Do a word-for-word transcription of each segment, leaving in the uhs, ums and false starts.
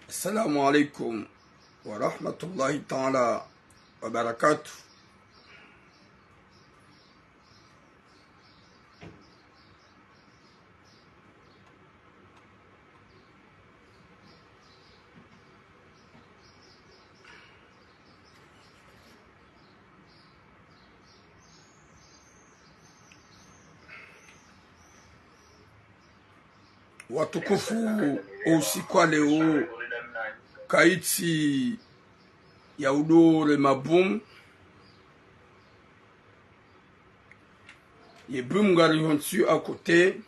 Assalamu alaikum wa rahmatullahi ta'ala wa barakatuh. Watukufu, usiku wa leo, kayitsi ya udore mabumu, ye bumu ngarihontsi à côté.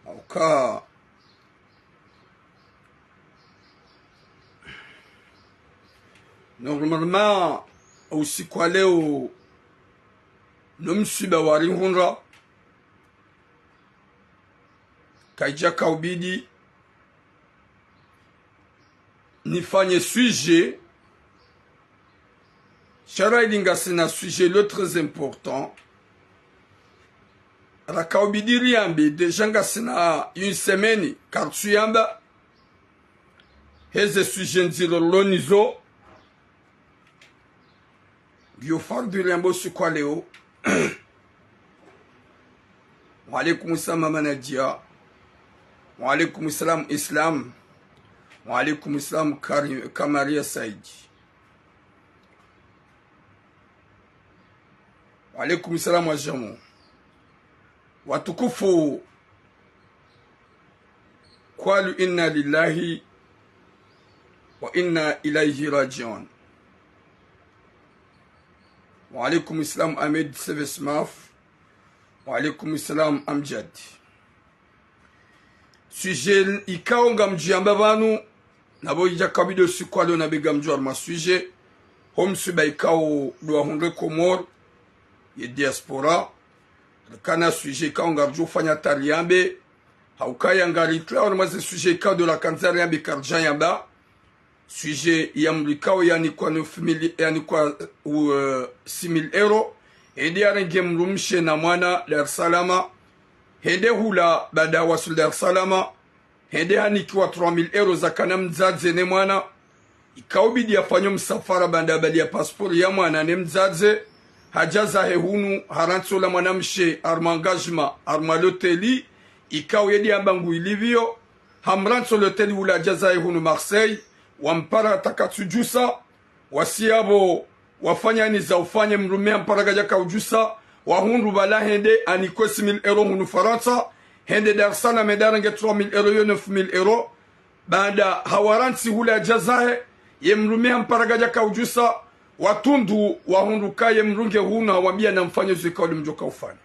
Hauka, normalement, usiku wa leo, no mswiba warihundra, kayidjaka ubidi nifanye sujet, sha rayili ngasina sujet lo très important. Raka ubidi riyambe, déjà ngasina une semaine, karitsuyamba. Heze sujet ndziro rilo nazo, ngiyo fardhu riyambe usiku wa leo. Wa alaikum salam, Mama Nadia. Wa alaikum salam, Islam. Wa alaikum salam, Kari-, Kamaria Saidi. Wa alaikum salam, wa Jamu. Watukufu, قالوا إنا لله وإنا إليه راجعون. Wa alaikum salam, Ahmed Seves Maf. Wa alaikum salam, Amjad. Sujet ikao ngamdjuyamba pvanu, na pvo idjaka ubidi usiku wa leo nambe ngamdjo harumwa sujet, ho mswiba ikao ndo wahundre Komori, ye diaspora, rikana sujet ikao ngaridjo ufanya hata riyambe, haukaya ngaritula harumwa ze sujet ikao ndo rakandza riyambe karidjayamba. Sujet ya mdru ikao yanikwa neuf mille, yanikwa, euh, six mille euros. Hende yarenge mdrumshe na mwana Dar es Salaam. Hende hula baada wasuli Dar es Salaam. Hende hanikiwa trois mille euros zakana mdzadze ne mwana. Ikao ubidi yafanye msafara baada bali ya passeport ya mwana ne mdzadze. Hadja zahe hunu, harantsi ola mwanamshe, harumwa engagement, harumwa loteli. Ikao yedi yamba ngu ilivyo. Hamrantsi oloteli hula hadja zahe hunu Marseille, wampara hata katsudjusa, wasi yapvo wafanya niza ufanye mdrume hampara kadjaka udjusa, wahundru pvala hende anikwe six mille euros hunu Farantsa, hende Dar es Salaam hende harenge trois mille euros yo neuf mille euros, baada hawarantsi hula hadja zahe, ye mdrume hampara kadjaka udjusa, watundu wahundru kaye mdru nge hunu hawambia namfanye zo ikao ndo mdjoka ufanya.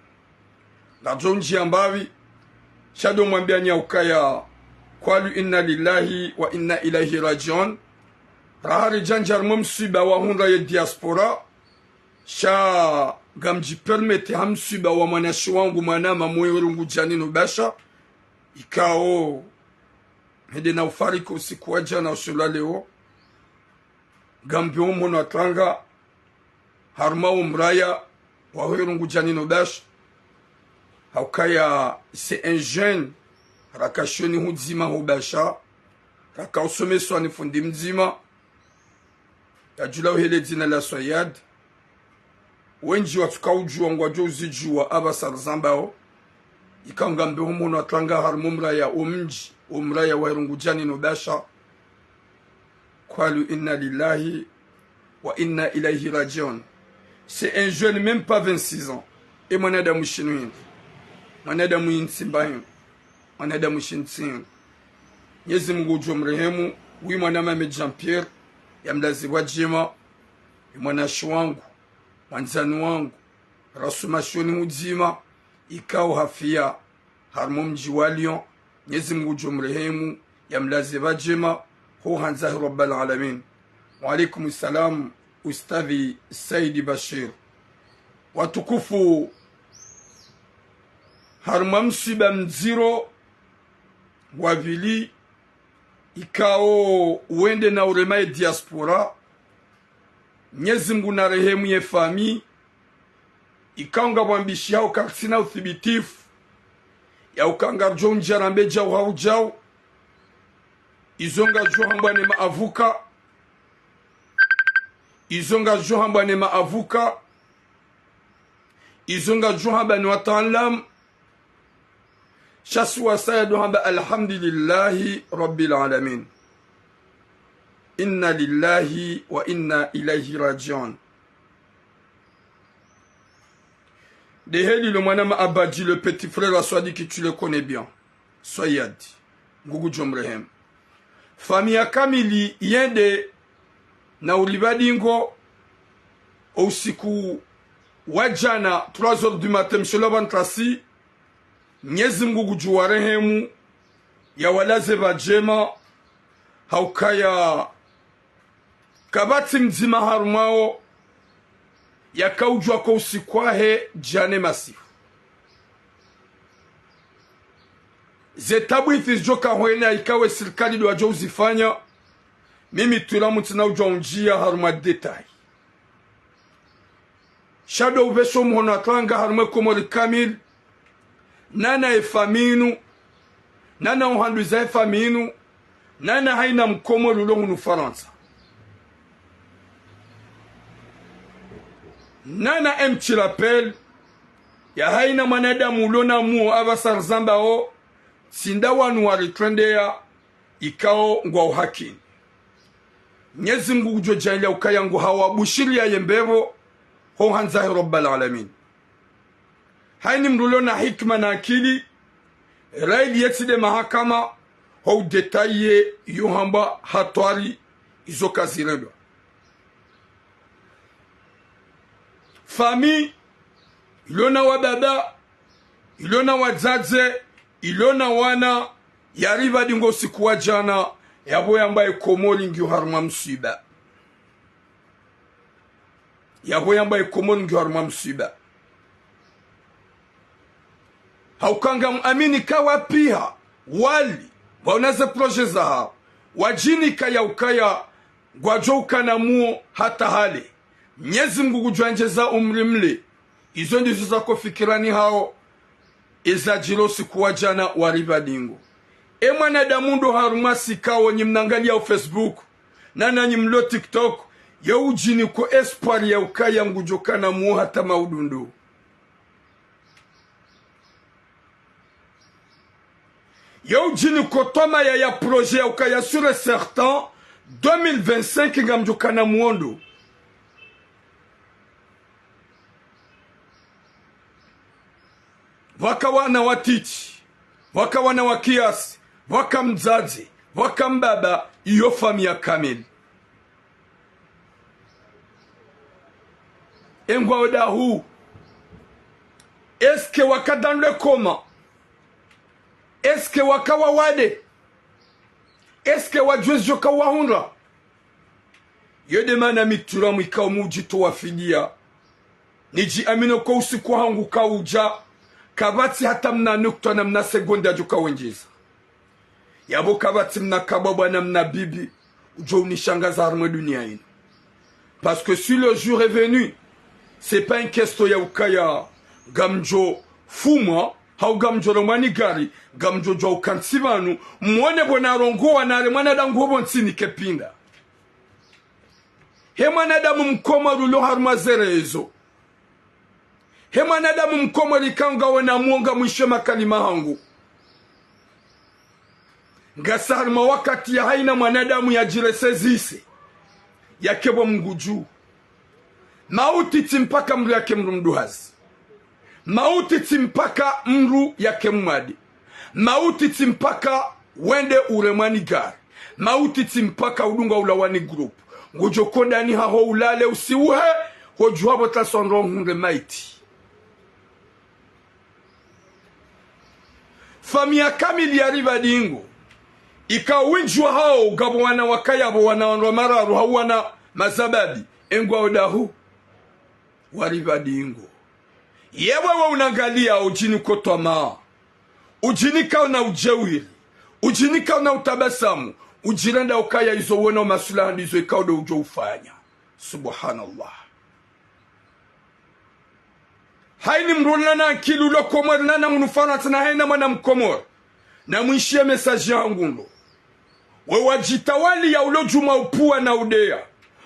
Ngadjo ndjiya mbapvi, sha ndo mwambiani ya ukaya, قالوا إنا لله وإنا إليه راجعون. Raha ridjandja harumwa mswiba wahundra ye diaspora, sha ngamdjipermete ha mswiba wa mwanashe wangu mwana mama mwe Irungu Djanino Basha, ikao hende na ufariki usiku wa djana ushelwa leo. Ngambe omhono wa tanga harumwa omraya waho Irungu Djanino Basha. Haukaya c'est un jeune, raka shioni hudzima ho Basha, raka usomeswa ni fundi mdzima, yadjulwa uhele dzina la Swayad. Wendji watsuka udjuwa ngwadjo uzidjuwa apvasa rizambao. Ikao ngambe omhono wa tanga harumwa omraya omdji, omraya wa Irungu Djanino Basha. قالوا إنا لله وإنا إليه راجعون. C'est un jeune, même pas vingt-six ans. E mwanadamu shinu hindri? Mwanadamu yintsi mba hindri? Mwanadamu shintsi hindri? Mnyezi Mungu udjo mrehemu, wi mwana mame Jean-Pierre, yamlaze pvwadjema, ye mwanashe wangu, mwandzani wangu, rasoma shioni hudzima, ikao hafiya harumwa omdji wa Lyon, Mnyezi Mungu udjo mrehemu, yamlaze pvwadjema, ho handza he Rabbal Alamin. Wa alaikum salam, Ustadhi Saidi Bashir. Watukufu, harumwa mswiba mdziro wa pvili, ikao wende na urema ye diaspora, Mnyezi Mungu narehemu ye fami, ikao ngapvwambishihao karitsina uthibitifu, Ya uka ngaridjo undjia rambe djau hau djau. Izo ngazidjo hambwa ne maavuka. Izo ngazidjo hambwa ne maavuka. Izo ngazidjo hambwa ne wataalamu. Sha si wasaya ndo hamba: Alhamdulillahi Rabbil Alamin. Inna lillahi wa inna ilayhi raji'un. Ndeheli lo mwana ma Abadi, le petit frère à Swadi, qui tu le connais bien. Swayadi. Mngu ngudjo mrehemu. Famiyi kamili yende na uripva dingo o usiku wa djana, trois heures du matin, mshe lo pvantrasi, Mnyezi Mngu ngudjo warehemu, ya walaze pvadjema, ha ukaya kapvatsi mdzima harumwa wo yakaudjuwa ko usiku wahe djana masihu. Ze tabwithi zidjo ka hwenda ikao e sirikali ndo wadjo uzifanya, mimi tula mutsina udjuwa undjia harumwa détail. Sha ndo upvesho muhono wa twanga harumwa e Komori kamili, nana e famiyi inu, nana uhandwiza e famiyi inu, nana haina Mkomori ulo hunu Farantsa. Nana e mtsi rappel ya haina mwanadamu ulo na muo apvasa rizambao, tsi nda wanu waritrendeya, ikao ngwao hakini. Mnyezi Mngu ngudjo djaaliya ukaya ngu hawabushiriya ye mbepvo ho handza he Rabbal Alamin. Haina mndru ulo na hikima na akili, raili yetsi nde mahakama, ho udétailler yo hambwa hatwari izo kazirendwa. Famiyi ilo na wababa, ilo na wadzadze, ilo na wana, yaripva dingo usiku wa djana, yapvo yamba e Komori ngiyo harumwa msiba. Yapvo yamba e Komori ngiyo harumwa msiba. Ha uka ngamwamini ka wapiha wali, waona ze projet zahao, wadjinika ya ukaya ngwadjo ukana muo hata hale. Mnyezi Mngu ngudjo wandjeza umri mle. Izo ndizo zako fikirani hao. Eza djiri o usiku wa djana waripva dingo. E mwanadamu ndo harumwa si ikao nyi mnangaliyao Facebook, nana nyi mlo TikTok, yo udjiniko espoir ya ukaya ngudjo kana muo hata maudundo. Yo udjiniko twamaya ya projet ya ukaya sûr et certain, deux mille vingt-cinq ngamdjo kana muo ndo. Pvwaka wana watiti, pvwaka wana wa kiasi, pvwaka mdzadze, pvwaka mbaba, iyo famiyi kamili. E ngwao dahu. Est-ce que waka dans le coma? Est-ce que waka wawade? Est-ce que wadjuwa ezo kawahundra? Yo nde mana mi tula mwikao mudjitowa fidiya. Nidjiamino ko usiku wahangu kaudja, kapvatsi hata mna nukta na mna segonde yadjo kawendjeza. Yapvo kapvatsi mna kabwabwa na mna bibi udjo unishangaza harumwa e duniya inu. Parce que si le jour est venu, c'est pas une question ya ukaya ngamdjo fumwa, hau ngamdjo remwa ni gari, ngamdjo djuwa uka ntsi pvanu, mwone pvo narongowa nare mwanadamu hopvo ntsini kepinda. He mwanadamu Mkomori ulo harumwa ze réseaux. He mwanadamu Mkomori ikao ngawe na muo ngamwishiyo makalima hangu. Ngasi harumwa wakati ya haina mwanadamu yadjiressaisisse. Yake pvo Mngu dju. Mauti tsi mpaka mndru yake mndru mduhazi. Mauti tsi mpaka mndru yake mwade. Mauti tsi mpaka wende uremwa ni gari. Mauti tsi mpaka udunga ulawa ni groupe. Ngudjo kondani haho ulale usiuhe, hodjuha pvo tasondro hundre maiti. Famiyi kamili yaripva dingo. Ika windji wahao ngapvo wana wakaya pvo wana wandru wa mararu hau wana mazababi. E ngwao dahu. Waripva dingo. Ye wewe unangaliyao udjinika o twamaa, udjinika na udjewiri, udjinika na utabasamu, udjirenda ukaya izo wona o maswilaha ndizo ikao ndo udjo ufanya. Subhanallah. Hayini mdru ulina na ankili ulo Komori na na hunu Farantsa na hayina mwana Mkomori. Na mwishiye message yangu ndo. We wadjitawaliya ulo djuma upvuwa na udeya.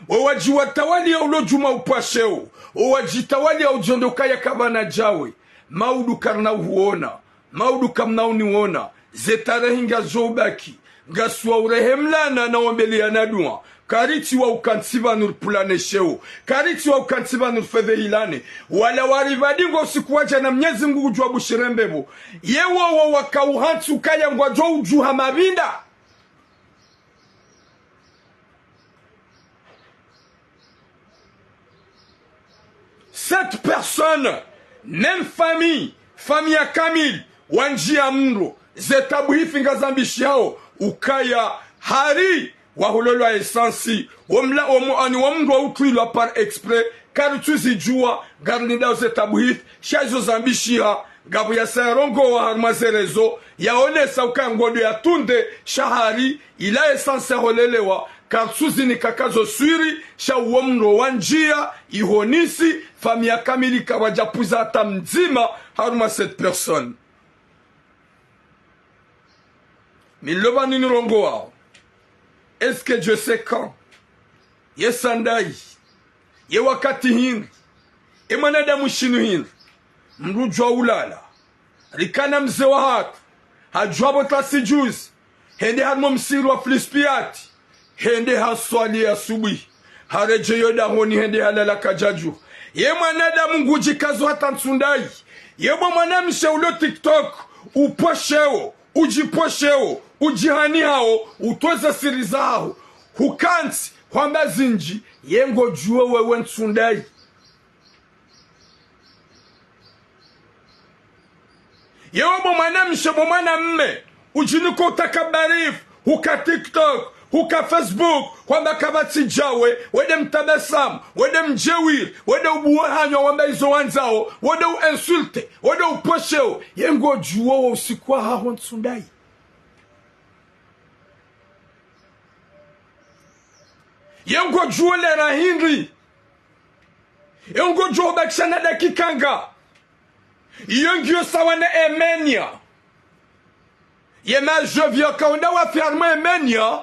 We wadjiwatawaliya ulo djuma upvwa sheo. We wadjitawaliya udjo ndo kaya kapvana djawe. Maudu karina uhuona. Maudu kamna uniona. Ze tarehi ngazo ubaki. Ngasi wa urehemlana na wombeleyana dua. Karitsi wa ukantsi pvanu ripvulane sheo. Karitsi wa ukantsi pvanu rifedhehilane. Wala waripvadi ngo usiku wa djana Mnyezi Mngu kudjuwa bushire mbepvo. Ye wowo waka uhantsi ukaya ngwadjo udjuha mapvinda. Sept personnes, même famille, famille ya kamili, wandjiya mndro, ze tabuhifi ngazambishihao, ukaya hari wahololwa essence, wo mla-, wo mu-, ani wo mndro wa utwilwa par exprès, karitsuzidjuwa, ngarilindao ze tabuhifi, sha izo zambishiha, ngapvo yasa yarongowa harumwa ze réseaux, yaonesa ukaya ngodo yatunde, sha hari, ila essence yaholelewa, kartsuzinika kazo swiri, sha uwo mndro wandjiya, ihonisi, famille ya kamili kapvadjapvuza hata mdzima, harumwa sept personnes. Mi nilo pvanu nirongowao. Est-ce que Dieu sait quand? Ye saa ndayi? Ye wakati hindri? E mwanadamu shinu hindri? Mndru udjuwa ulala. Rikana mze wahatru. Hadjuwa pvo tasi juzi. Hende harumwa msiru wa Filispiyati. Hende haswali ya asubuhi. Haredjeyi yo dahoni hende halala kadjadjuha. Ye mwanadamu ngudjikazo hata ntsu ndayi? Ye bo mwanamshe ulo TikTok. Upvosheo. Udjipvosheo. Udjihanihao. Utowa ze siri zaho. Hukantsi. Hwamba zindji. Ye ngodjuwo wewe ntsu ndayi? Yewe bo mwanamshe, bo mwanamme, udjinika utakabarifu, huka TikTok, huka Facebook, hwamba kapvatsi djawe, wende mtabasamu, wende mdjewiri, wende ubuwe hanywa wamba izo wandzao, wende u insulte, wende upvosheo, ye ngodjuwo wo usiku wahaho ntsu ndayi? Ye ngodjuwo lera hindri? Ye ngodjuwo ubakisha na dakika nga? Iyo ngiyo sawa na emenia. Ye ma jeunes waka wenda wafi harumwa emenia.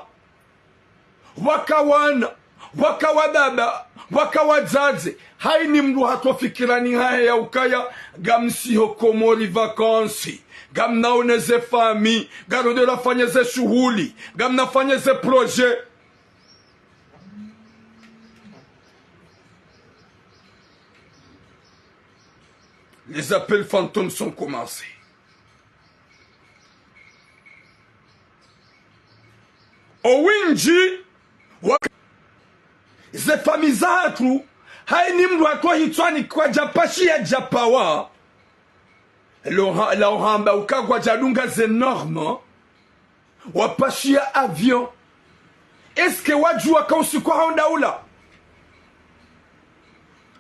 Waka wana, waka wababa, waka wadzadze. Hayini mndru hatsofikira ni hahe ya ukaya, ngamsiho Komori vacances, ngamnaone ze famille, ngarode rafanye ze shuhuli, ngamnafanye ze projet. Les appels fantômes sont commencés. Owindji wa ze famille zahatru, hayini mndru hatsohitswani kwadjapashiya djapawa. Lo ha-, la uhamba uka kwadjadunga ze normes, wapashiya avion. Est-ce que wadjuwa ka usiku wahawo ndaula?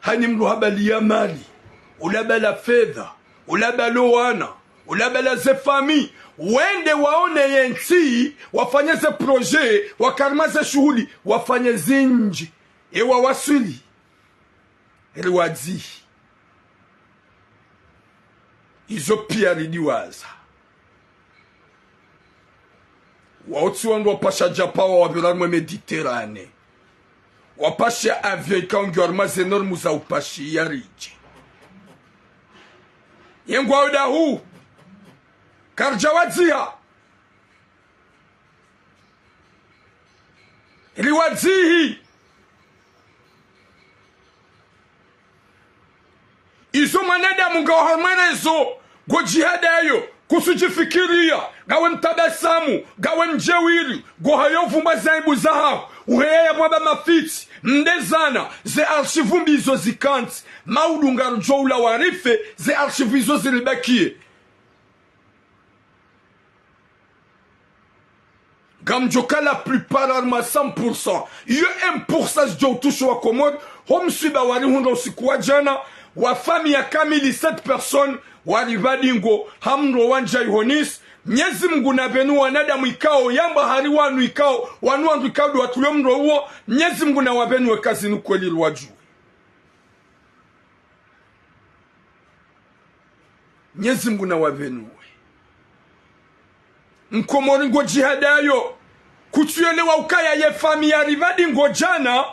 Hayini mndru habaliya mali, ulabala fedha, ulabala wana, ulabala ze famille, wende waone yentsi, wafanye ze projet, wake harumwa ze shuhuli, wafanye zindji. Ewa waswili. Riwadzihi. Izo piya ridiwaza. Wautsi wandru wapasha djapawa wapvira harumwa Méditerranée. Wapasha avion ikao ngiyo harumwa ze normes za upashiya ridje. Ye ngwawo dahu. Karidjawadziha. Riwadzihi. Izo mwanadamu ngawo harumwa ze réseaux, ngodjihadayo, kutsudjifikiriya, ngawe mtabasamu, ngawe mdjewiri, ngohayo uvumbwa ze aibu zahaho, uheya ya mwamba mafitsi, mdezana, ze archives mbi izo zikantsi, maudu ngarudjo ula warife, ze archives izo ziribakiye. Ngamdjoka la plupart harumwa cent pour cent. Iyo un pour cent zidjo utusha wa Komori, ho mswiba warihundra usiku wa djana, wa famille ya kamili sept personnes, waripvadi ngo, ha mndro wandja ihonisi, Mnyezi Mngu napvenu wanadamu ikao, yamba hari wanu ikao, wanu wandru ikao ndo watulio mndro uwo, Mnyezi Mngu nawapvenu weka zinu kweli riwadjuwe. Mnyezi Mngu nawapvenuwe. Mkomori ngodjihadayo. Kutsuyelewa ukaya ye famiyi yaripvadi ngodjana,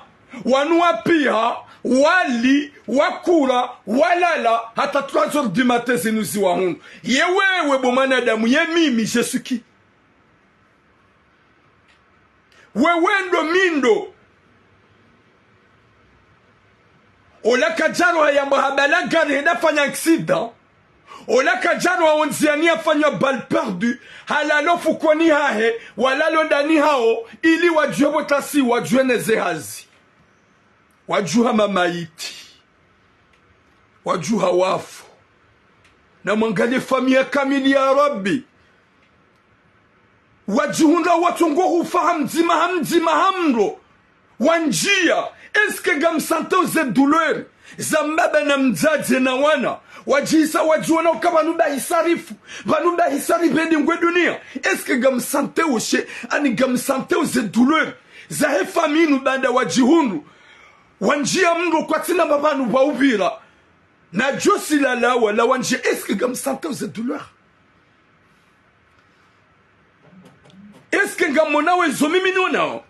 wanu wapiha, wali, wakura, walala, hata trois heures du matin zinu ziwahundru. Ye wewe bo mwanadamu, ye mimi, je suis qui? Wewe ndo mi ndo. Ola kadjaroha yamba habala gari henda fanya accident. Ola kadjaroha ondziani yafanya balle perdue. Halalo fukoni hahe, walalo ndani hawo, ili wadjuhe botasi, wadjuhe neze hazi. Wadjuha mamayiti. Wadjuha wafu. Namwangaliye famiyi kamili ya Rabbi. Wadjihundra watsongo hufa ha mdzima, ha mdzima, ha mdro. Wandjiya, est-ce que ngamsanteo ze douleur za mbaba na mdzadze na wana? Wadjihisa wadjiona uka pvanu pvahisa rifu, pvanu pvahisa ripvende ngwe duniya. Est-ce que ngamsanteo she, ani ngamsanteo ze douleur zahe famiyi inu baanda wadjihundru wandjiya mdro kwatsina pvapvanu pva upvira? Na djosi lalawa la wandjiya, est-ce que ngamsanteo ze douleur? Est-ce que ngammonao ezo mimi nionao?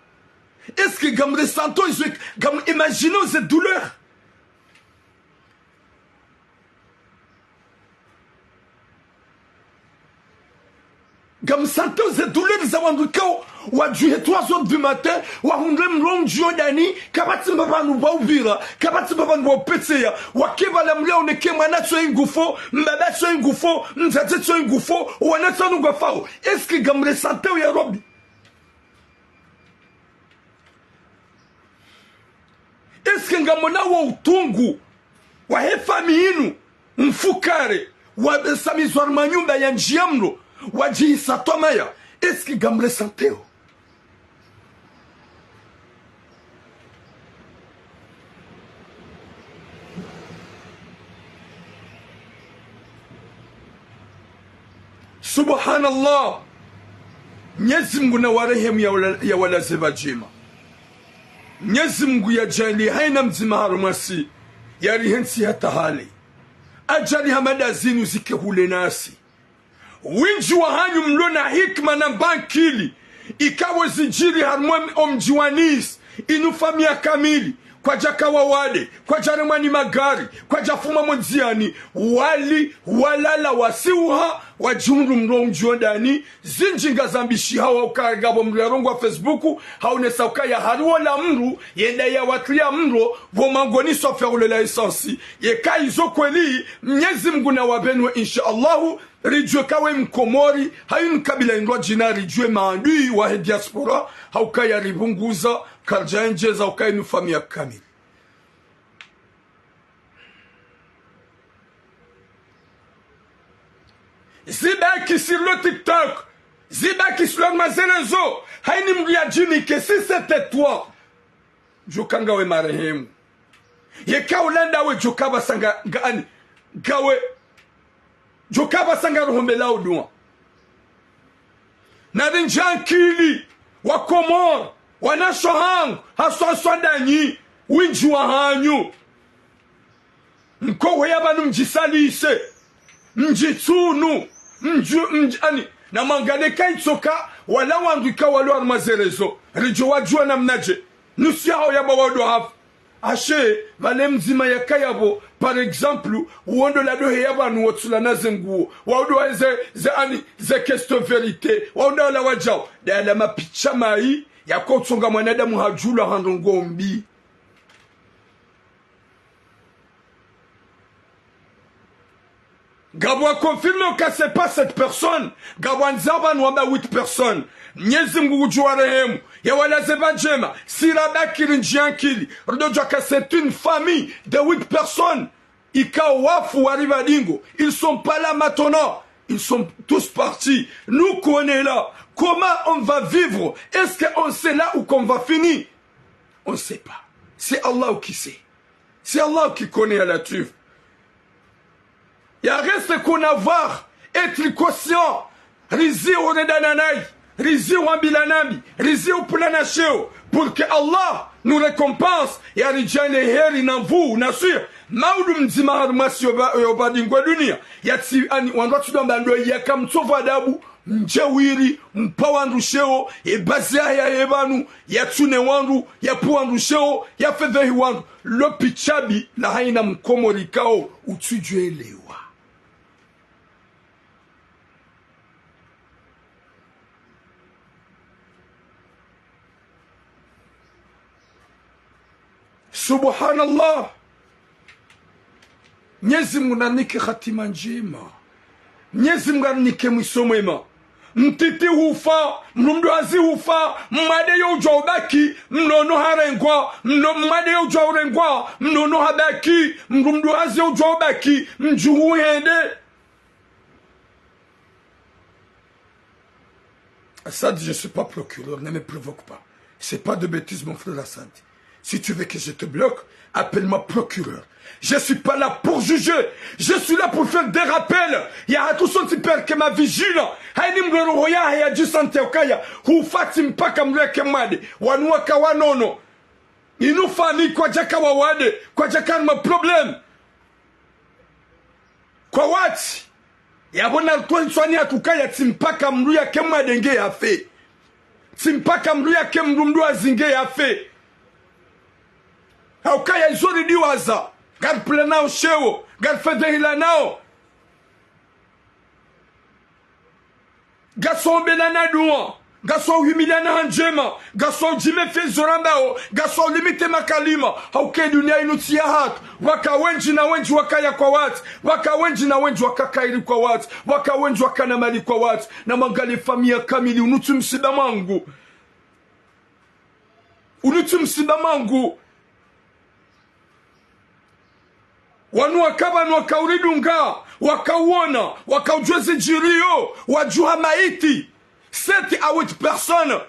Est-ce que ngamressenteo ezo, ngam imagineo ze douleur? Ngamsanteo ze douleur za wandru ikao wadjuhe trois heures du matin, wahundre mdro undjiyo ndani, kapvatsi mbapvanu pva upvira, kapvatsi mbapvanu pva upetseya, wake pvala mdru yaoneke mwana tso ingufo, mbaba tso ingufo, mdzadze tso ingufo, wana tsanu ngwafao. Est-ce que ngamressenteo ya Rabbi? Est-ce que ngammonao utungu wahe famiyi inu, mfukare, wasamizwa harumwa nyumba yandjiya mdro, wadjihisa twamaya? Est-ce que ngamressenteo? Subhanallah. Mnyezi Mngu nawarehemu, yawala-, yawalaze pvadjema. Mnyezi Mngu yadjaanliye hayina mdzima harumwasi yarihentsi hata hale. Adjaanliye hamada zinu zike hule nasi. Windji wahanyu mlo na hikima na mbankili, ikao zidjiri harumwa omdji wa Nice, inu famiyi kamili, kwadjaka wawade, kwadjaremwa ni magari, kwadjafuma mondziani, wali, walala, wasiuha, wadjihundru mdro undjiyo ndani, zindji ngazambishihao ukaya ngapvo mdru yarongowa Facebook, haonesa ukaya hariwola mdru, yenda yawatria mdro, pvo mangoni swafi ya ulela essence. Yeka izo kweli, Mnyezi Mngu nawapvenuwe, insha Allahu, ridjuwe kawe Mkomori, hayi mkabila indwa djina ridjuwe maadui wahe diaspora, ha ukaya ripvunguza, karidjaendjeza ukaya inu famiyi kamili. Zibaki sur le TikTok, zibaki sur les réseaux, hayini mdru yadjinike, si c'était toi. Djoka ngawe marehemu. Yeka ula ndawe djoka pvasa nga, nga ani, ngawe. Djoka pvasa ngaruhombelao dua. Narindji ankili, Wakomori, wanasho hangu, haswa haswa ndanyi, windji wahanyu. Mkohweya pvanu mdjisalise, mdjitsunu, mdju-, mdj-, ani, namwangaliye kayitsoka, wala wandru ikao walo harumwa ze réseaux, ridjo wadjuwa namnadje. Nusu yahawo yamba wandru hafu. Ashe, pvale mdzima yakaya pvo, par exemple, wondo la dohe ya pvanu wotsula na ze nguo, wandru wa ze, ze ani, ze question vérité, wandru wala wadjao, dala mapicha mayi, yakotsonga mwanadamu hadjulwa ha ndrongo mbi. Ngapvo wa confirmé uka c'est pas sept personnes. Ngapvo wandzao pvanu wamba huit personnes. Mnyezi Mngu ngudjo warehemu, yawalaze pvadjema, si rabaki rindji ankili, ridodjuwa ka c'est une famille de huit personnes. Ikao wafu wari pvadingo, ils sont pas là maintenant. Ils sont tous partis. Nous qu'on est là, comment on va vivre? Est-ce que on sait là où qu'on va finir? On ne sait pas. C'est Allah qui sait. C'est Allah qui connaît à la tuve. Ya reste qu'on a voir, être conscient, rizi orenda na nayi, rizi wambila nambi, rizi upula na sheo, pour que Allah nous récompense, ya ridjaanliye heri na nvuu, na sûr, Maudu mdzima harumwa si yo ba-, yo badingwe dunia. Yatsi ani wandru watsi dwamba ndo yaka mtsovu adabu, mdjewiri, mpa wandru sheo, ye bazi yahe yahe pvanu, yatsune wandru, yapve wandru sheo, yafedhehi wandru. Lo pitshabi la haina mkomori kao utsudjwelewa. Subhanallah. Mnyezi Mungu narinike hatima ndjema. Mnyezi Mungu arinike mwiso mwema. Mtiti hufa, mdru mdruhazi hufa, mmade yo udjwa ubaki, mnono harengwa, mno-, mmade yo udjwa urengwa, mnono habaki, mdru mdruhazi yo udjwa ubaki, mdjuhu hende. Assad, je suis pas procureur, ne me provoque pas. C'est pas de bêtises, mon frère Assad. Si tu veux que je te bloque, appelle-moi procureur. Je suis pas là pour juger. Je suis là pour faire des rappels. Ya hatru sontsi pvwa rike ma vigilants. Haini mdru roho yahe yadjisante ukaya hufa tsi mpaka mdru yake mmade. Wanu waka wanono. Inu fami kwadjaka wawade, kwadjaka na ma problème. Kwawatsi, yapvo naritowe ntswani hatru ukaya tsi mpaka mdru yake mmade nge yafe. Tsi mpaka mdru yake mdru mdruhazi nge yafe. Ha ukaya izo ridiwaza, ngaripvula nao sheo, ngarifedhehila nao. Ngasi ombelana dua, ngasi ohimiliana ha ndjema, ngasi odjime fye izo rambao, ngasi olimite makalima, ha uka ye dunia inu tsi ya hatru, waka wendji na wendji wakaya kwawatsi, waka wendji na wendji waka kayiri kwawatsi, waka wendji wakana mali kwawatsi, na mwangalie famiyi kamili, unu tsi msiba mwangu. Unu tsi msiba mwangu. Wanu waka pvanu wakauridunga, wakauona, wakaudjuwa zidjiriyo, wadjuha maiti. Sept à huit personnes.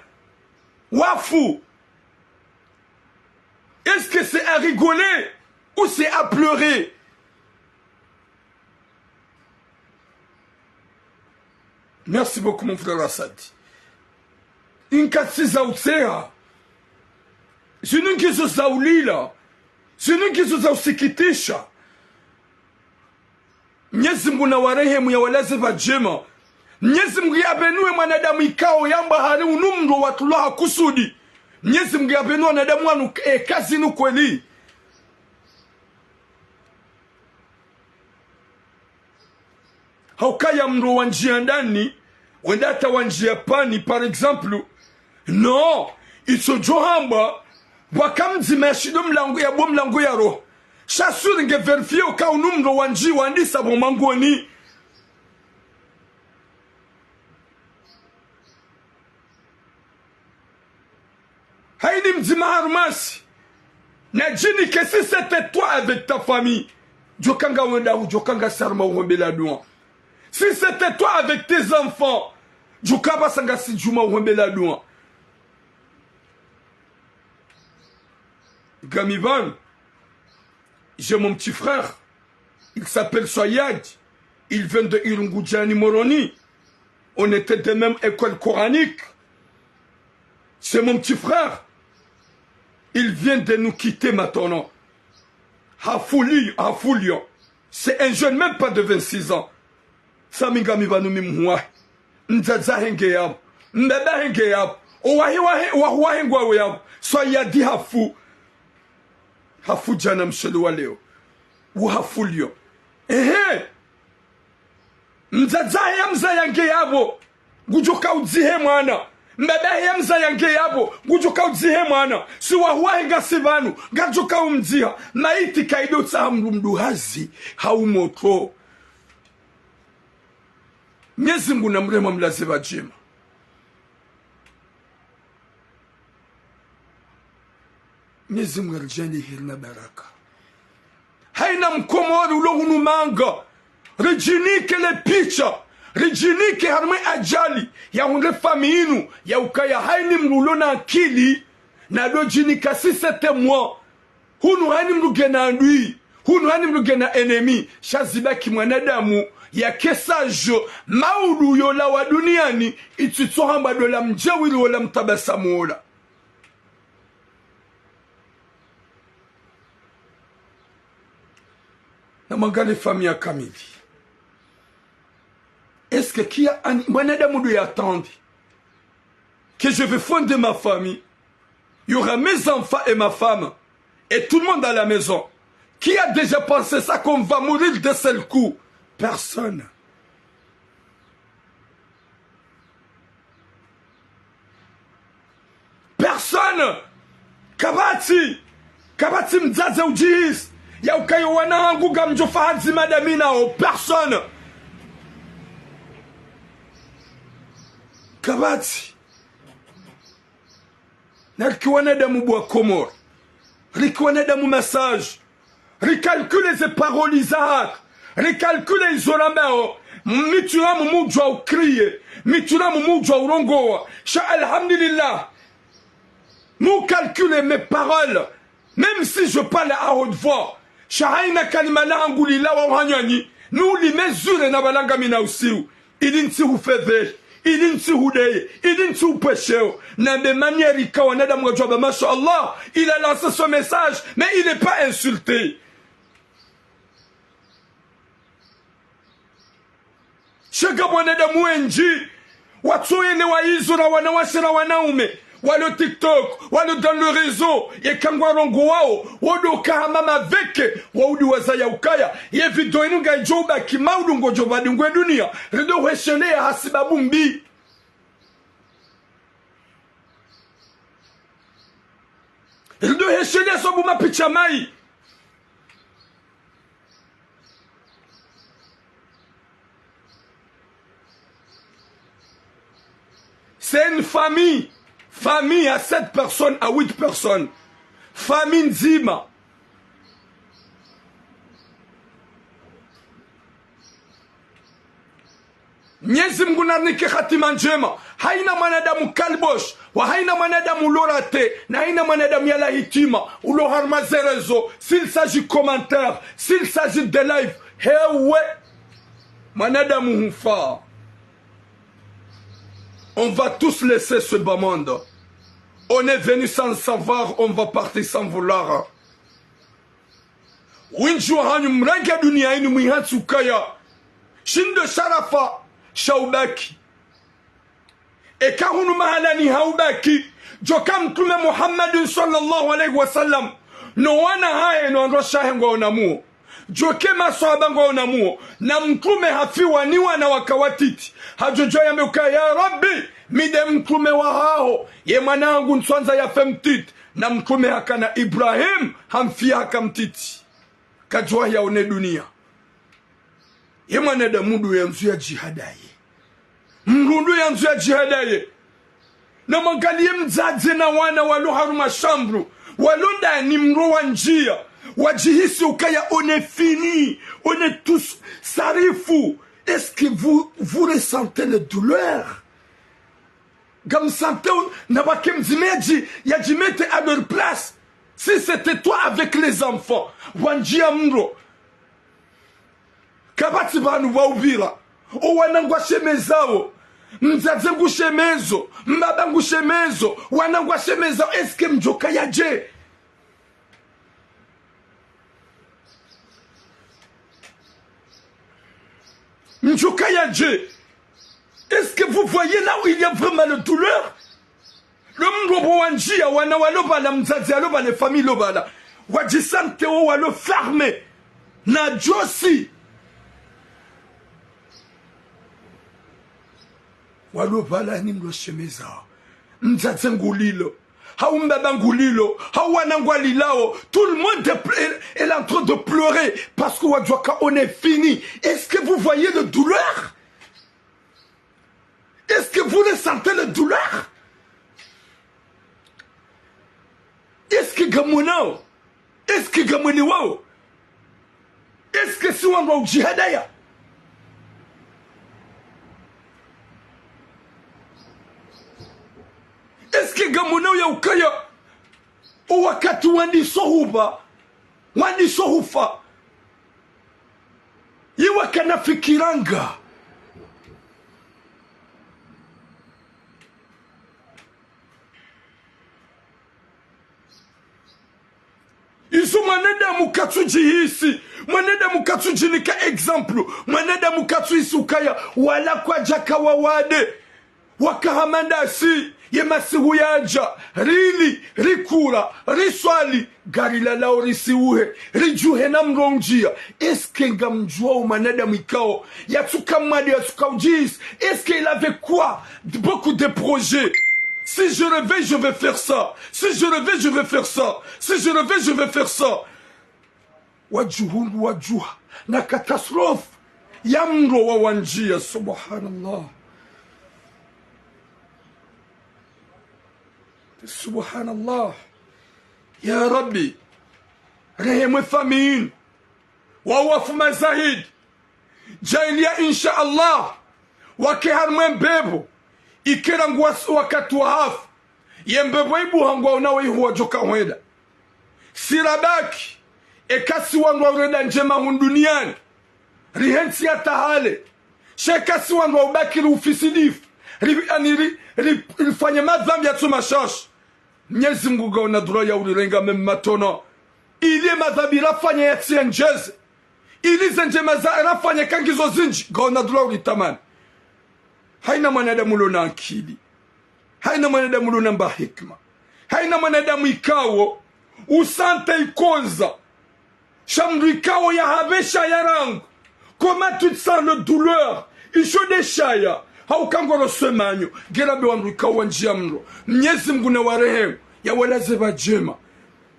Wafu. Est-ce que c'est à rigoler ou c'est à pleurer ? Merci beaucoup, mon frère Assad. Inkatsi za utseha. Zinu ngizo za ulila. Zinu ngizo za usikitisha. Mnyezi Mungu nawarehemu, yawalaze pvadjema. Mnyezi Mungu yapvenuwe mwanadamu ikao yamba hari unu mdru watulwa ha kusudi. Mnyezi Mungu yapvenuwe wanadamu wanu, e, kazi nu kweli. Ha ukaya mdru wandjia ndani, wende hata wandjia pvani, par exemple. Non, itsodjo hamba, pvwaka mdzima yashindo mlango, yapvo mlango ya roho. Sha sûr nge vérifier uka unu mdru wandji wandisa pvo mangoni. Haini mdzima harumwasi, nadjinike, si c'était toi avec ta famille, djoka nga wenda hu, djoka ngasi harumwa uhombela dua. Si c'était toi avec tes enfants, djoka pvasa ngasi djuma uhombela dua. Ngami pvanu, j'ai mon petit frère. Il s'appelle Soyad. Il vient de Irungu Djani Moroni. On était de même école coranique. C'est mon petit frère. Il vient de nous quitter maintenant. Hafulio, hafulio. C'est un jeune, même pas de vingt-six ans. Sa mi ngami pvanu mi mhuwahe. Mdzadze wahe nge yapvo. Mbaba wahe nge yapvo. Owahe wahe, wahu wahe ngwawo yapvo. Soyad hafu. Hafu djana mshele wa leo. Uhafulio. Ehe. Mdzadze wahe yamzaya nge yapvo. Ngudjoka udzihe mwana. Mbaba wahe yamzaya nge yapvo. Ngudjoka udzihe mwana. Si wahu wahe ngasi pvanu. Ngadjoka umdziha. Maiti kayidjo tsaha mdru mdruhazi. Ha umotro. Mnyezi Mungu namrehemu, amlaze pvadjema. Mnyezi Mungu aridjaanliye heri na baraka. Haina mkomori ulo hunu manga, ridjinike le picha, ridjinike harumwa ye ajali yahundre famiyi inu, ya ukaya haini mdru ulo na akili, nadjo djinika si c'était moi. Hunu haini mdru ngena adui, hunu haini mdru ngena ennemi, sha zibaki mwanadamu yake sage, maudu yolawa duniani, itsitso hamba ndo ola mdjewiri wola mtabasamu wola. Mwangalie famille kamili. Est-ce que qui a un, mwanadamu ndo ya attendre que je vais fonder ma famille, il y aura mes enfants et ma femme, et tout le monde à la maison. Qui a déjà pensé ça qu'on va mourir d'un seul coup? Personne. Personne. Kapvatsi. Kapvatsi mdzadze udjihisi ya ukaya wana hangu ngamdjofa hadzima dami nawo. Personne. Kapvatsi. Nariki wanadamu bo wa Komori. Riki wanadamu ma sage. Ricalcule ze parole zahatru. Ricalcule izo rambao. Mitru yamu mudjwa ukriye. Mitru yamu mudjwa urongowa. Sha alhamdulillah. Nous calculons mes paroles. Même si je parle à haute voix. Sha hayina kalima lahangu lilawa hanywani. Nous li mesure na balanga mina usiu. Ili ntsi hufedhehi, ili ntsi hudeye, ili ntsi hupwesheo. Na be manière ka wanadamu wadjwamba, masha Allah, il a lancé son message, mais il n'est pas insulté. Sha ngapvo wanadamu wendji, watsoyelewa izo ra wanawashe ra wanaume. Walo TikTok, walo dans le réseau, yeka ngwarongowao, wodo kahama maveke, waudi wazaya ukaya, ye video inu ngayidjo ubaki maudu ngodjo badingwe dunia, rido hwesheleya hasibabu mbi. Rido hwesheleya sababu mapicha mayi. C'est une famille. Famille à sept personnes, à huit personnes. Famille ndzima. Mnyezi Mngu narinike hatima ndjema. Hayina mwanadamu kalbosh, wa hayina mwanadamu lorate, na hayina mwanadamu yala hitima, ulo harumwa ze réseaux, s'il s'agit commentaire, s'il s'agit de live, hewe, mwanadamu hufa. On va tous laisser ce bas monde. On est venu sans savoir, on va partir sans vouloir. Wendji wahanyu mrenge dunia inu mwihatsi ukaya shindo sharafa sha ubaki. Eka hunu mahalani ha ubaki, djoka Mtrume Muhammadin swallallahu alayhi wa sallam, no wana hahe no wandru washe hahe ngwaonamuo. Djoke maswahaba ngwaonamuo, na Mtrume hafiwa ni wana waka watiti. Hadjodjo yambe ukaya, ya Rabbi, mi nde Mtrume wahaho, ye mwana hangu ntswandza yafe mtiti. Na Mtrume hakana Ibrahim, hamfiya haka mtiti. Kadjuwahi yaone dunia. Ye mwanadamu ndo yandzo yadjihadaye. Mdru ndo yandzo yadjihadaye. Na mwangaliye mdzadze na wana walo harumwa shambru. Walo ndani mdru wandjiya. Wadjihisi ukaya on est fini. On est tous sarifu. Est-ce que vous, vous ressentez les douleurs? Ngamsanteo na pvwake mdzima yadji, yadji mettre à leur place. Si c'était toi avec les enfants, wandjiya mdro. Kapvatsi pvanu pvwa upvira. O wana ngwashemezawo. Mdzadze ngushemezo. Mbaba ngushemezo. Wana ngwashemezawo. Est-ce que mdjoka yadje? Mdjoka yadje? Est-ce que vous voyez là où il y a vraiment le douleur? Le mdru opvo wandjiya, wana walo pvala, mdzadze alo pvala, famille ilo pvala. Wadjisanteo walo fermé. Na djosi. Walo pvala ni mdru washemeza. Mdzadze ngulilo. Hau mbaba ngulilo, hau wana ngwalilao, tout le monde est, est, est en train de pleurer parce que wadjuwa ka on est fini. Est-ce que vous voyez le douleur? Est-ce que vous ressentez le douleur? Est-ce que ngamwonao? Est-ce que ngamwelewao? Est-ce que si wandru wa udjihadaya? Est-ce que ngamwonao ya ukaya o wakati wandiso hupva, wandiso hufa, ye wakana fikira nga? Izo Mwanadamu katsudjihisi, mwanadamu katsudjinika exemple, mwanadamu katsuhisi ukaya wala kwadjaka wawade. Waka hama ndasi, ye masihu yadja, rili, rikula, riswali, ngarilalao risiuhe, ridjuhe na mrongdzia. Est-ce que ngamdjuao mwanadamu ikao yatsuka mwade, yatsuka udjihisi? Est-ce qu'il avait quoi? Beaucoup de projets. Si je réveille, je vais faire ça. Si je réveille, je vais faire ça. Si je réveille, je vais faire ça. Wadjuhundru wadjuha na catastrophe ya mro wawandjia. Subhanallah. Subhanallah. Ya Rabbi, rehemu ye famille inu. Wao wafuma zahidi. Djaaliya, insha Allah, wake harumwa ye mbepvo, ikao ngwa-, wakati wahafu, ye mbepvo ibuha ngwaonao ihuwa djoka hwenda. Si rabaki, eka si wandru wa urenda ndjema hunu duniani, rihentsi hata hale. Sha eka si wandru wa ubaki riufisidifu, ri-, ani ri-, ri-, rifanye madhambi yatsu mashashi. Mnyezi Mngu ngaona droit ya urirenga même maintenant. Ili ye madhambi rafanya yatsiyendjeze. Ili ze ndjema za rafanya eka ngizo zindji, ngaona droit uritamani. Haina mwanadamu ulo na ankili. Haina mwanadamu ulo na mba hikima. Haina mwanadamu ikao usante ikonza. Sha mndru ikao yahabesha ya rangu. Comment tu te sens le douleur? Isho de shaya. Hauka ngoroswe manyo. Ngera be wandru ikao wandjia mro. Mnyezi Mngu na warehemu. Yawalaze pvadjema.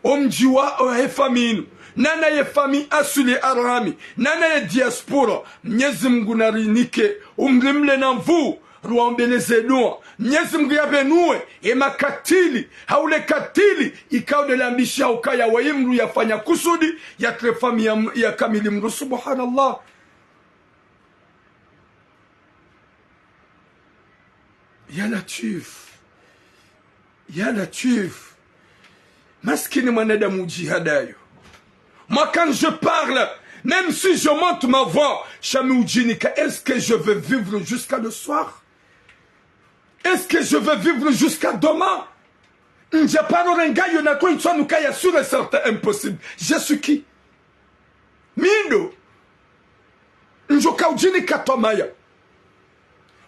Omdji wa, o he famille inu. Nana ye famille aswili arhami. Nana ye diaspora. Mnyezi Mngu na rinike. Umlimle na nvu. Ruwaombeleze dua. Mnyezi Mngu yapvenue ye makatili, hau le katili, ikao de lambishi hauka ya wayi mndru yafanya kusudi, ya tre famille ya, ya kamili mndru. Subhanallah. Ya Latwif. Ya Latwif. Maskini mwanadamu udjihadayo. Moi, quand je parle, même si je monte ma voix, sha mi udjinika, est-ce que je vais vivre jusqu'à le soir? Est-ce que je vais vivre jusqu'à demain? Ndja paro rengayo na kwe itswanu kaya sûr et certain, impossible. Je suis qui? Mi ndo. Ndjo ka udjinika twamaya.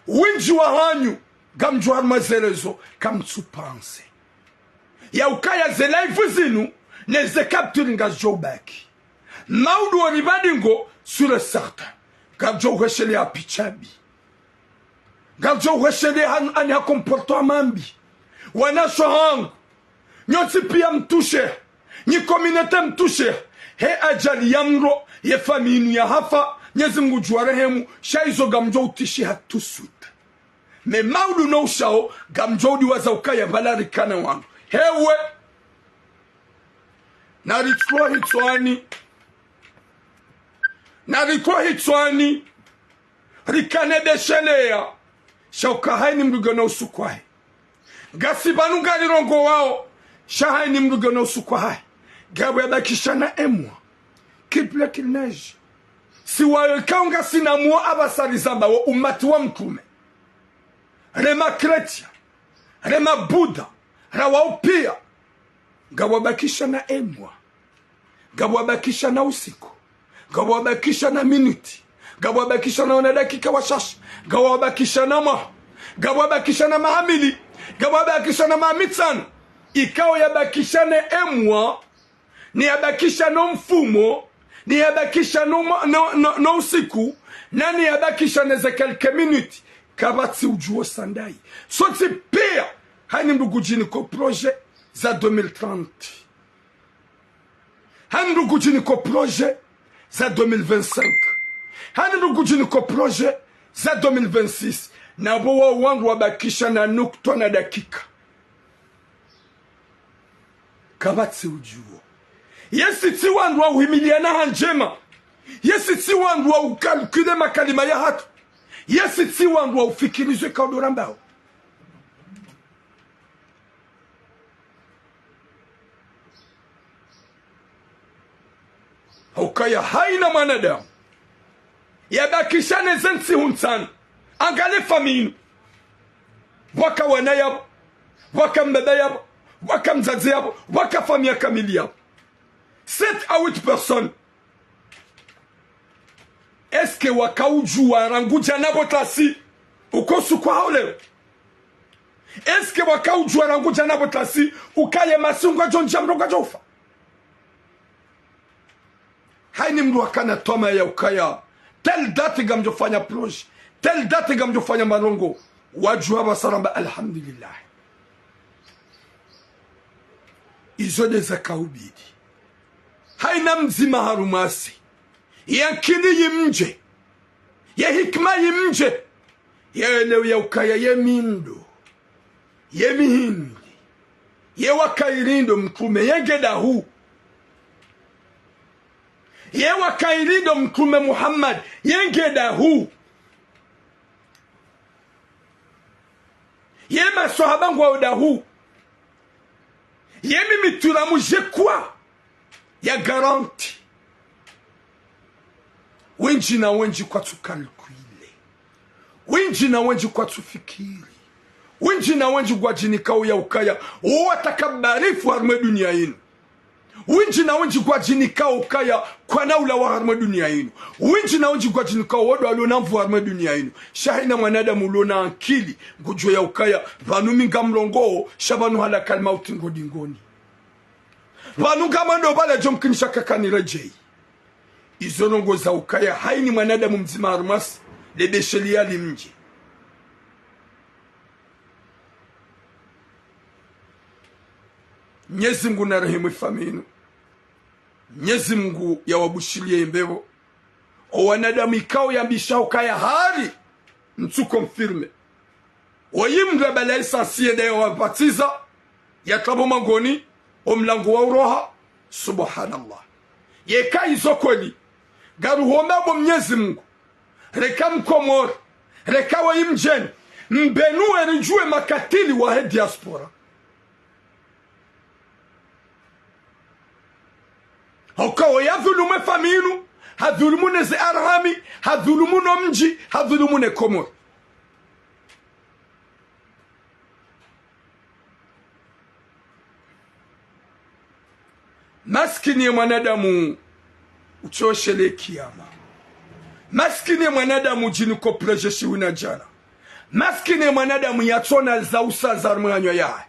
Wendji wahanyu, ngamdjo harumwa ze réseaux, kamtsu penser ya ukaya ze live zinu, ne ze capture ngazidjo ubaki. Maudu wo ribadi ngo, sûr et certain. Ngamdjo uhweshelea picha mbi. Ngamdjo uhweshelea han-, ani ha comportement mambi. Wanasho hangu. Nyontsi pia mtouché. Nyi communauté mtouché. He ajali ya mro, ye famille inu yahafa, Mnyezi Mngu ngudjo warehemu, sha izo ngamdjo utishiha tout de suite. Mais maudu no ushao, ngamdjo udiwaza ukaya pvala rikana wandru. Hewe. Narikwa hitswani. Narikwa hitswani. Rikane de sheleya. Sha uka haini mndru ngena usuku wahe. Ngasi pvanu ngarirongowao. Sha haini mndru ngena usuku wahahe. Ngapvo yabakisha na emwa. Qu'il pleut, qu'il neige. Si wayo ikao ngasina mwa apvasa rizamba wo umati wa mtrume. Rema chrétien. Rema Bouddha. Ra wao pia. Ngapvo wabakisha na emwa. Ngapvo wabakisha na usiku. Ngapvo wabakisha na minuti. Ngapvo wabakisha na wana dakika washashi. Ngapvo wabakisha na mwaha. Ngapvo wabakisha na maha mili. Ngapvo wabakisha na maha mitsanu. Ikao yabakisha na emwa. Ne yabakisha no mfumo. Ne yabakisha no, no, no, no usiku. Na ne yabakisha ne ze quelques minutes. Kapvatsi udjuo sandayi. Sontsi pia. Haini mndru ngudjiniko projet za deux mille trente. Haini mndru ngudjiniko projet za deux mille vingt-cinq. Haini mndru ngudjiniko projet za deux mille vingt-six. Na pvo wao wandru wabakisha na nukta na dakika. Kapvatsi udjuo. Yesi tsi wandru wa uhimiliana ha ndjema. Yesi tsi wandru wa ucalculer makalima yahatru. Yesi tsi wandru wa ufikiri zo ikao ndo rambao. Haukaya haina mwanadamu yabakisha ne ze ntsihu ntsanu. Angalia famille inu. Pvwaka wana yapvo. Pvwaka mbaba yapvo. Pvwaka mdzadze yapvo. Pvwaka famille kamili yapvo. sept à huit personnes. Est-ce que waka udjuwa rangu djana pvo tlasi ukosuku hao leo? Est-ce que waka udjuwa rangu djana pvo tlasi ukaya ye masihu ngwadjo ndja mdru ngwadjo ufa? Hayini mdru wakana twamaya ya ukaya telle date ngamdjo fanya projet, telle date ngamdjo fanya marongo, wadjuwa pvasa ramba alhamdulillah. Izo nde zaka ubidi. Hayina mdzima harumwasi, ye ankili yimdje, ye hikima yimdje, ye elewe ya ukaya ye mindo, ye mihindri, ye wakayiri ndo mtrume, ye nge dahu. Ye wakayiri ndo mtrume Muhammad, ye nge dahu. Ye maswahaba ngwawo dahu. Ye mimi turamu je crois ya garanti. Wendji na wendji kwatsu calculer. Wendji na wendji kwatsu fikiri. Wendji na wendji ngwadjinikao ya ukaya wo watakabarifu harumwa ye duniya yinu. Wendji na wendji ngwadjinikao ukaya kwana ulawa harumwa ye duniya yinu. Wendji na wendji ngwadjinikao wo ndo walo na nvu harumwa ye duniya yinu. Sha hayina mwanadamu ulo na ankili ngudjuwa ya ukaya pvanu mi ngamrongoo, sha pvanu halakal mauti ngo dingoni. Pvanu ngamwendo pvala djo mkinisha kaka niredjeyi. Izo ndrongoo za ukaya hayini mwanadamu mdzima harumwasi, le besheli yalimdje. Mnyezi Mngu narehemu ye famiyi yinu. Mnyezi Mngu yawabushiliye ye mbepvo. O wanadamu ikao yambisha ukaya hari, ntsu confirmer. Oyi mndru yabala essence yende yawapvatsiza, yatapvo mangoni, o mlango wa uroha. Subhanallah. Yeka izo kweli, ngaruhomba bo Mnyezi Mngu, reka Mkomori, reka woyi mdjeni, mbenuwe ridjuwe makatili wahe diaspora. Hauka oya dhulumu ye famiyi yinu, hadhulumu ne ze arhami, hadhulumu no mdji, hadhulumu ne Komori. Masikini ye mwanadamu utsoshele kiyama. Masikini ye mwanadamu udjiniko projet shiwu na djana. Masikini ye mwanadamu yatsona za usaza harumwa ye hanyo yahe.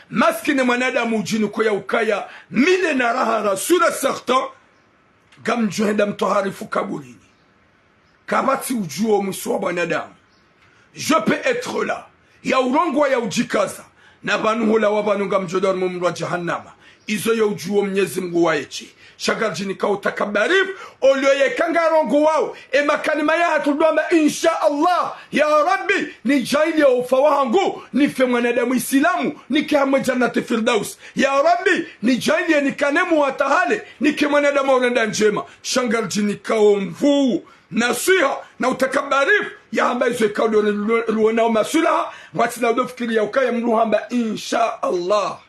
Masikini ye mwanadamu udjiniko ya ukaya mi nde na raha ra sûr et certain, ngamdjo henda mtwaharifu kaburini. Kapvatsi udjuwo mwiso wa mwanadamu. Je peux être là. Ya urongowa ya udjikaza. Na pvanu hulawa pvanu ngamdjo dwa harumwa omoro wa jahannama. Izo yo udjuwo Mnyezi Mngu waye tsi. Sha ngaridjinikao utakabarifu, olio yeka ngarongowawo ye makalima yahatru ndo amba, insha Allah, ya Rabbi, nidjaanliye ufa wahangu, nife mwanadamu Isilamu, nike harumwa ye Jannati Firdaus. Ya Rabbi, nidjaanliye nikane mwa watwahale, nike mwanadamu wa urenda ndjema. Sha ngaridjinikao nvu, naswiha, na utakabarifu, yahamba izo ikao ndo ri-, ri-, riwonao maswilaha, ngwatsina udo fikiri ya ukaya mdru hamba, insha Allah.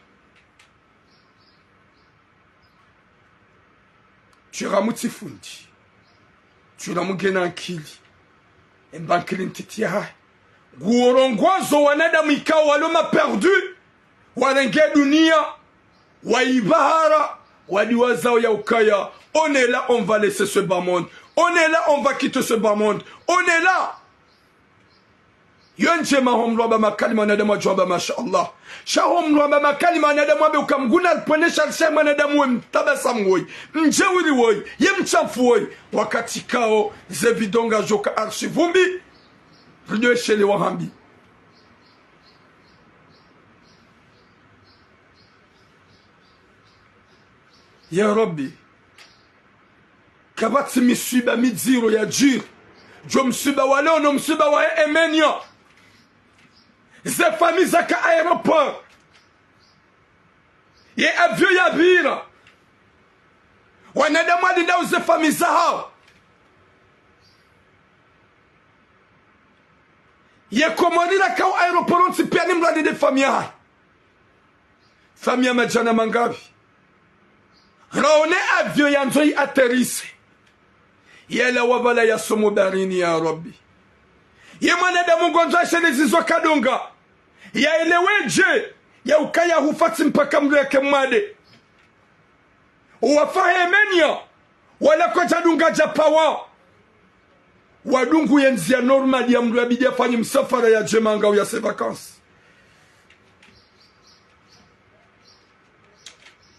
Tsi ra mutsi fundi. Tsi ra mugena ankili. Emba ankili ntiti yahahe. Nguwo rongozo wanadamu ikao walo ma perdu. Warenge duniya. Waibahara. Wadiwazao ya ukaya. On est là, on va laisser ce bas monde. On est là, on va quitter ce bas monde. On est là. Yo ndjema ho mdru amba makalima wanadamu wadjo amba masha Allah. Sha ho mdru amba makalima wanadamu wambe uka Mngu na lipvwene sha lishe mwanadamu we mtabasamu woyi, mdjewiri woyi, ye mshamfu woyi. Wakati kao ze vidonga djoka arshi vumbi, rido eshelewa hambi. Ya Rabbi. Kapvatsi miswiba midziro yadjiri. Djo mswiba wa leo no mswiba wa Emenia. Ze famiyi zaka aéroport. Ye avion yapvira. Wanadamu walindao ze famiyi zahawo. Ye Komori rakao aéroport ntsi piya ni mdru alinde famiyi yahahe. Famiyi ya madjana mangapvi. Raone avion yandzo i atterisse. Yalawa pvala yasomo baharini ya Rabbi. Ye mwanadamu ngondzo ashelezi zo kadonga. Yaelewe dje, ya ukaya hufa tsi mpaka mdru yake mwade. Owafahemenia, wala kwadjadunga djapawa. Wadungu ye ndzia normal ya mndru yabidi yafanye msafara yadje manga uya se vacances.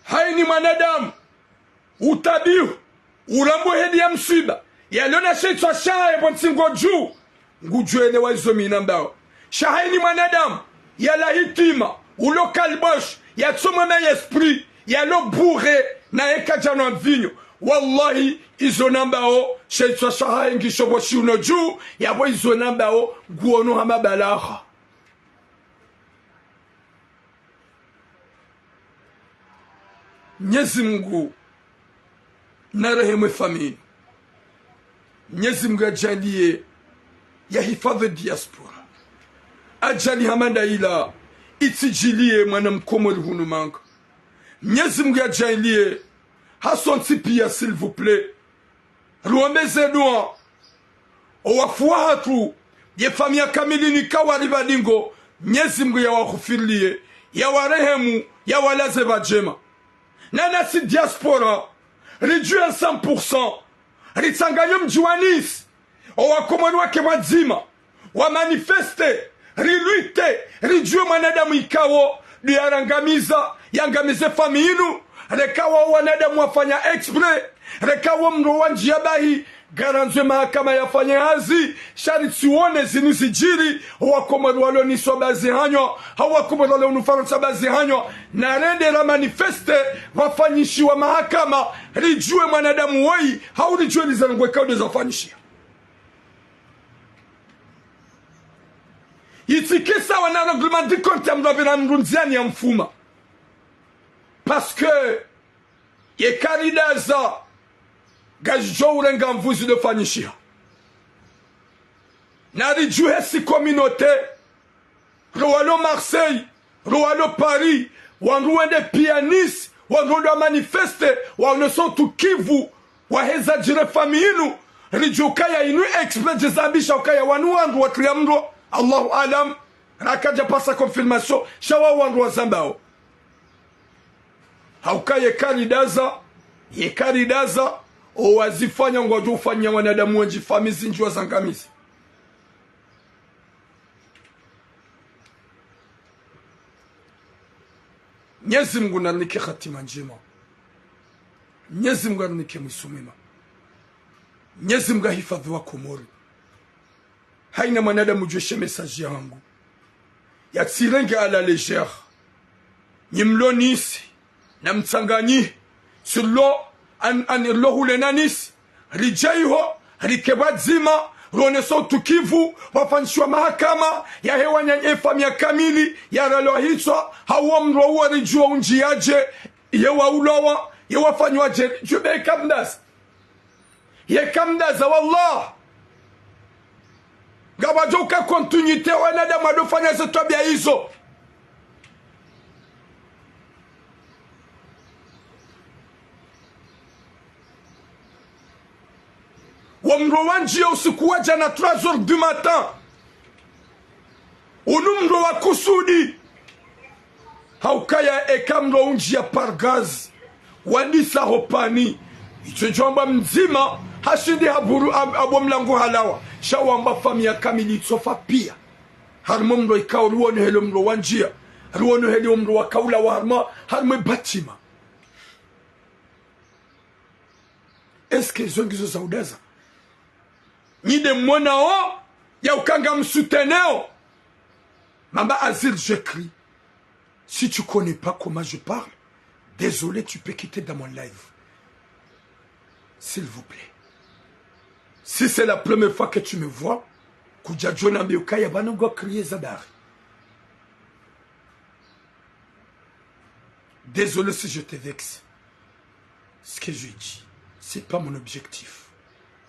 Haini mwanadamu, utabihu, urambo heli ya mswiba, yalona she itswa shahe pvo ntsingo dju, ngudjuelewa izo mi nambao. Sha haini mwanadamu, yala hitima, ulo kalbosh, yatsomwa na esprit, yalo bourré, na eka djanwa mvinyo. Wallahi, izo nambao, she itswa shahahe ngisho pvo shiuno dju, yapvo izo nambao, nguono hama balagha. Mnyezi Mngu narehemu efamiyi inu. Mnyezi Mngu yadjaanliye yahifadhwi diaspora. Adjaanli hama ndayila itsidjiliye mwana mkomori hunu manga. Mnyezi Mngu yadjaanliye hasontsi piya, s'il vous plaît. Ruombeze dua owafu wahatru, ye famiyi kamili nikawo wari pvadingo, Mnyezi Mngu yawaghufiriliye, yawarehemu, yawalaze pvadjema. Na nasi diaspora, ridjuwe cent pour cent, ritsanganyo mdji wa Nice, owakomori wake pvwadzima, wamanifeste, rilutte, ridjuwe mwanadamu ikawo, ndo yarangamiza, yangamize famiyi inu, reka wo wanadamu wafanya exprès, reka wo mndru wandjiya bahi, ngarandzo emahakama yafanye hazi, sha ritsiwone zinu zidjiri, owakomori walo Nice wabazi hanywa, hau wakomori walo hunu Farantsa bazi hanywa, narende ramanifeste, pvafanyishiwa mahakama, ridjuwe mwanadamu woyi, hau ridjuwe lizarongwe ikawo ndo zafanyishiha. Yitsike sawa na règlement de compte ya mndru apvira mndru ndziani ya mfuma. Parce que yeka ridaza, ngazidjo urenga nvuu zidjofanyishiha. Naridjuhe si communauté, ro walo Marseille, ro walo Paris, wandru wende piya Nice, wandru wende wamanifeste, waonese utukivu, waheza djire famiyi inu, ridjuwe ukaya inu exprès djezabisha ukaya wanu wandru watriya mndru, Allahu alam, rakadja pasa confirmation, sha wa wandru wazambao. Hauka yeka ridaza, yeka ridaza, owazifanya ngwadjo ufanya wanadamu wendji, famiyi zindji wazangamiza. Mnyezi Mngu narinike hatima ndjema. Mnyezi Mngu arinike mwiso mwema. Mnyezi Mngu ahifadhwi wakomori. Haina mwanadamu udjuwe she message yahangu yatsirenge à la légère. Nyi mlo Nice, namtsanganyihe. Silo an, an lo hule na Nice, ridje iho, rike pvwadzima, ronese utukivu, wafanyishiwa mahakama, yahe wananya efamiyi kamili, yaralwa hitswa, hau wo mndru uwo ridjuwe undjiyadje, ye wa ulowa, ye wafanywadje, ridjuwe be kamdaza. Ye kamdaza, wallah. Ngapvadjo uka continuité wanadamu wadjofanya ze twabiya izo. Wo mndru wandjiya usiku wa djana trois heures du matin. Unu mndru wa kusudi. Haukaya eka mndru undjiya par gaz, wadisa ho pani, itsho djwamba mdzima hashindi haburu ab-, abo mlango halawa, sha wamba famiyi kamili itsofa piya. Harimwa mndru ikao riwono hele mndru wandjiya, riwono hele mndru wakaulawa harimwa, harimwa bâtiment. Est-ce que zo ngizo za udaza? Nyi nde mwonao ya uka ngamsouteneo. Mamba Azir, j'écris. Si tu connais pas comment je parle, désolé, tu peux quitter dans mon live. S'il vous plaît. Si c'est la première fois que tu me vois, kudjadjo nambiya ukaya pvanu ngo crier zadari. Désolé si je te vexe. Ce que je dis, c'est pas mon objectif.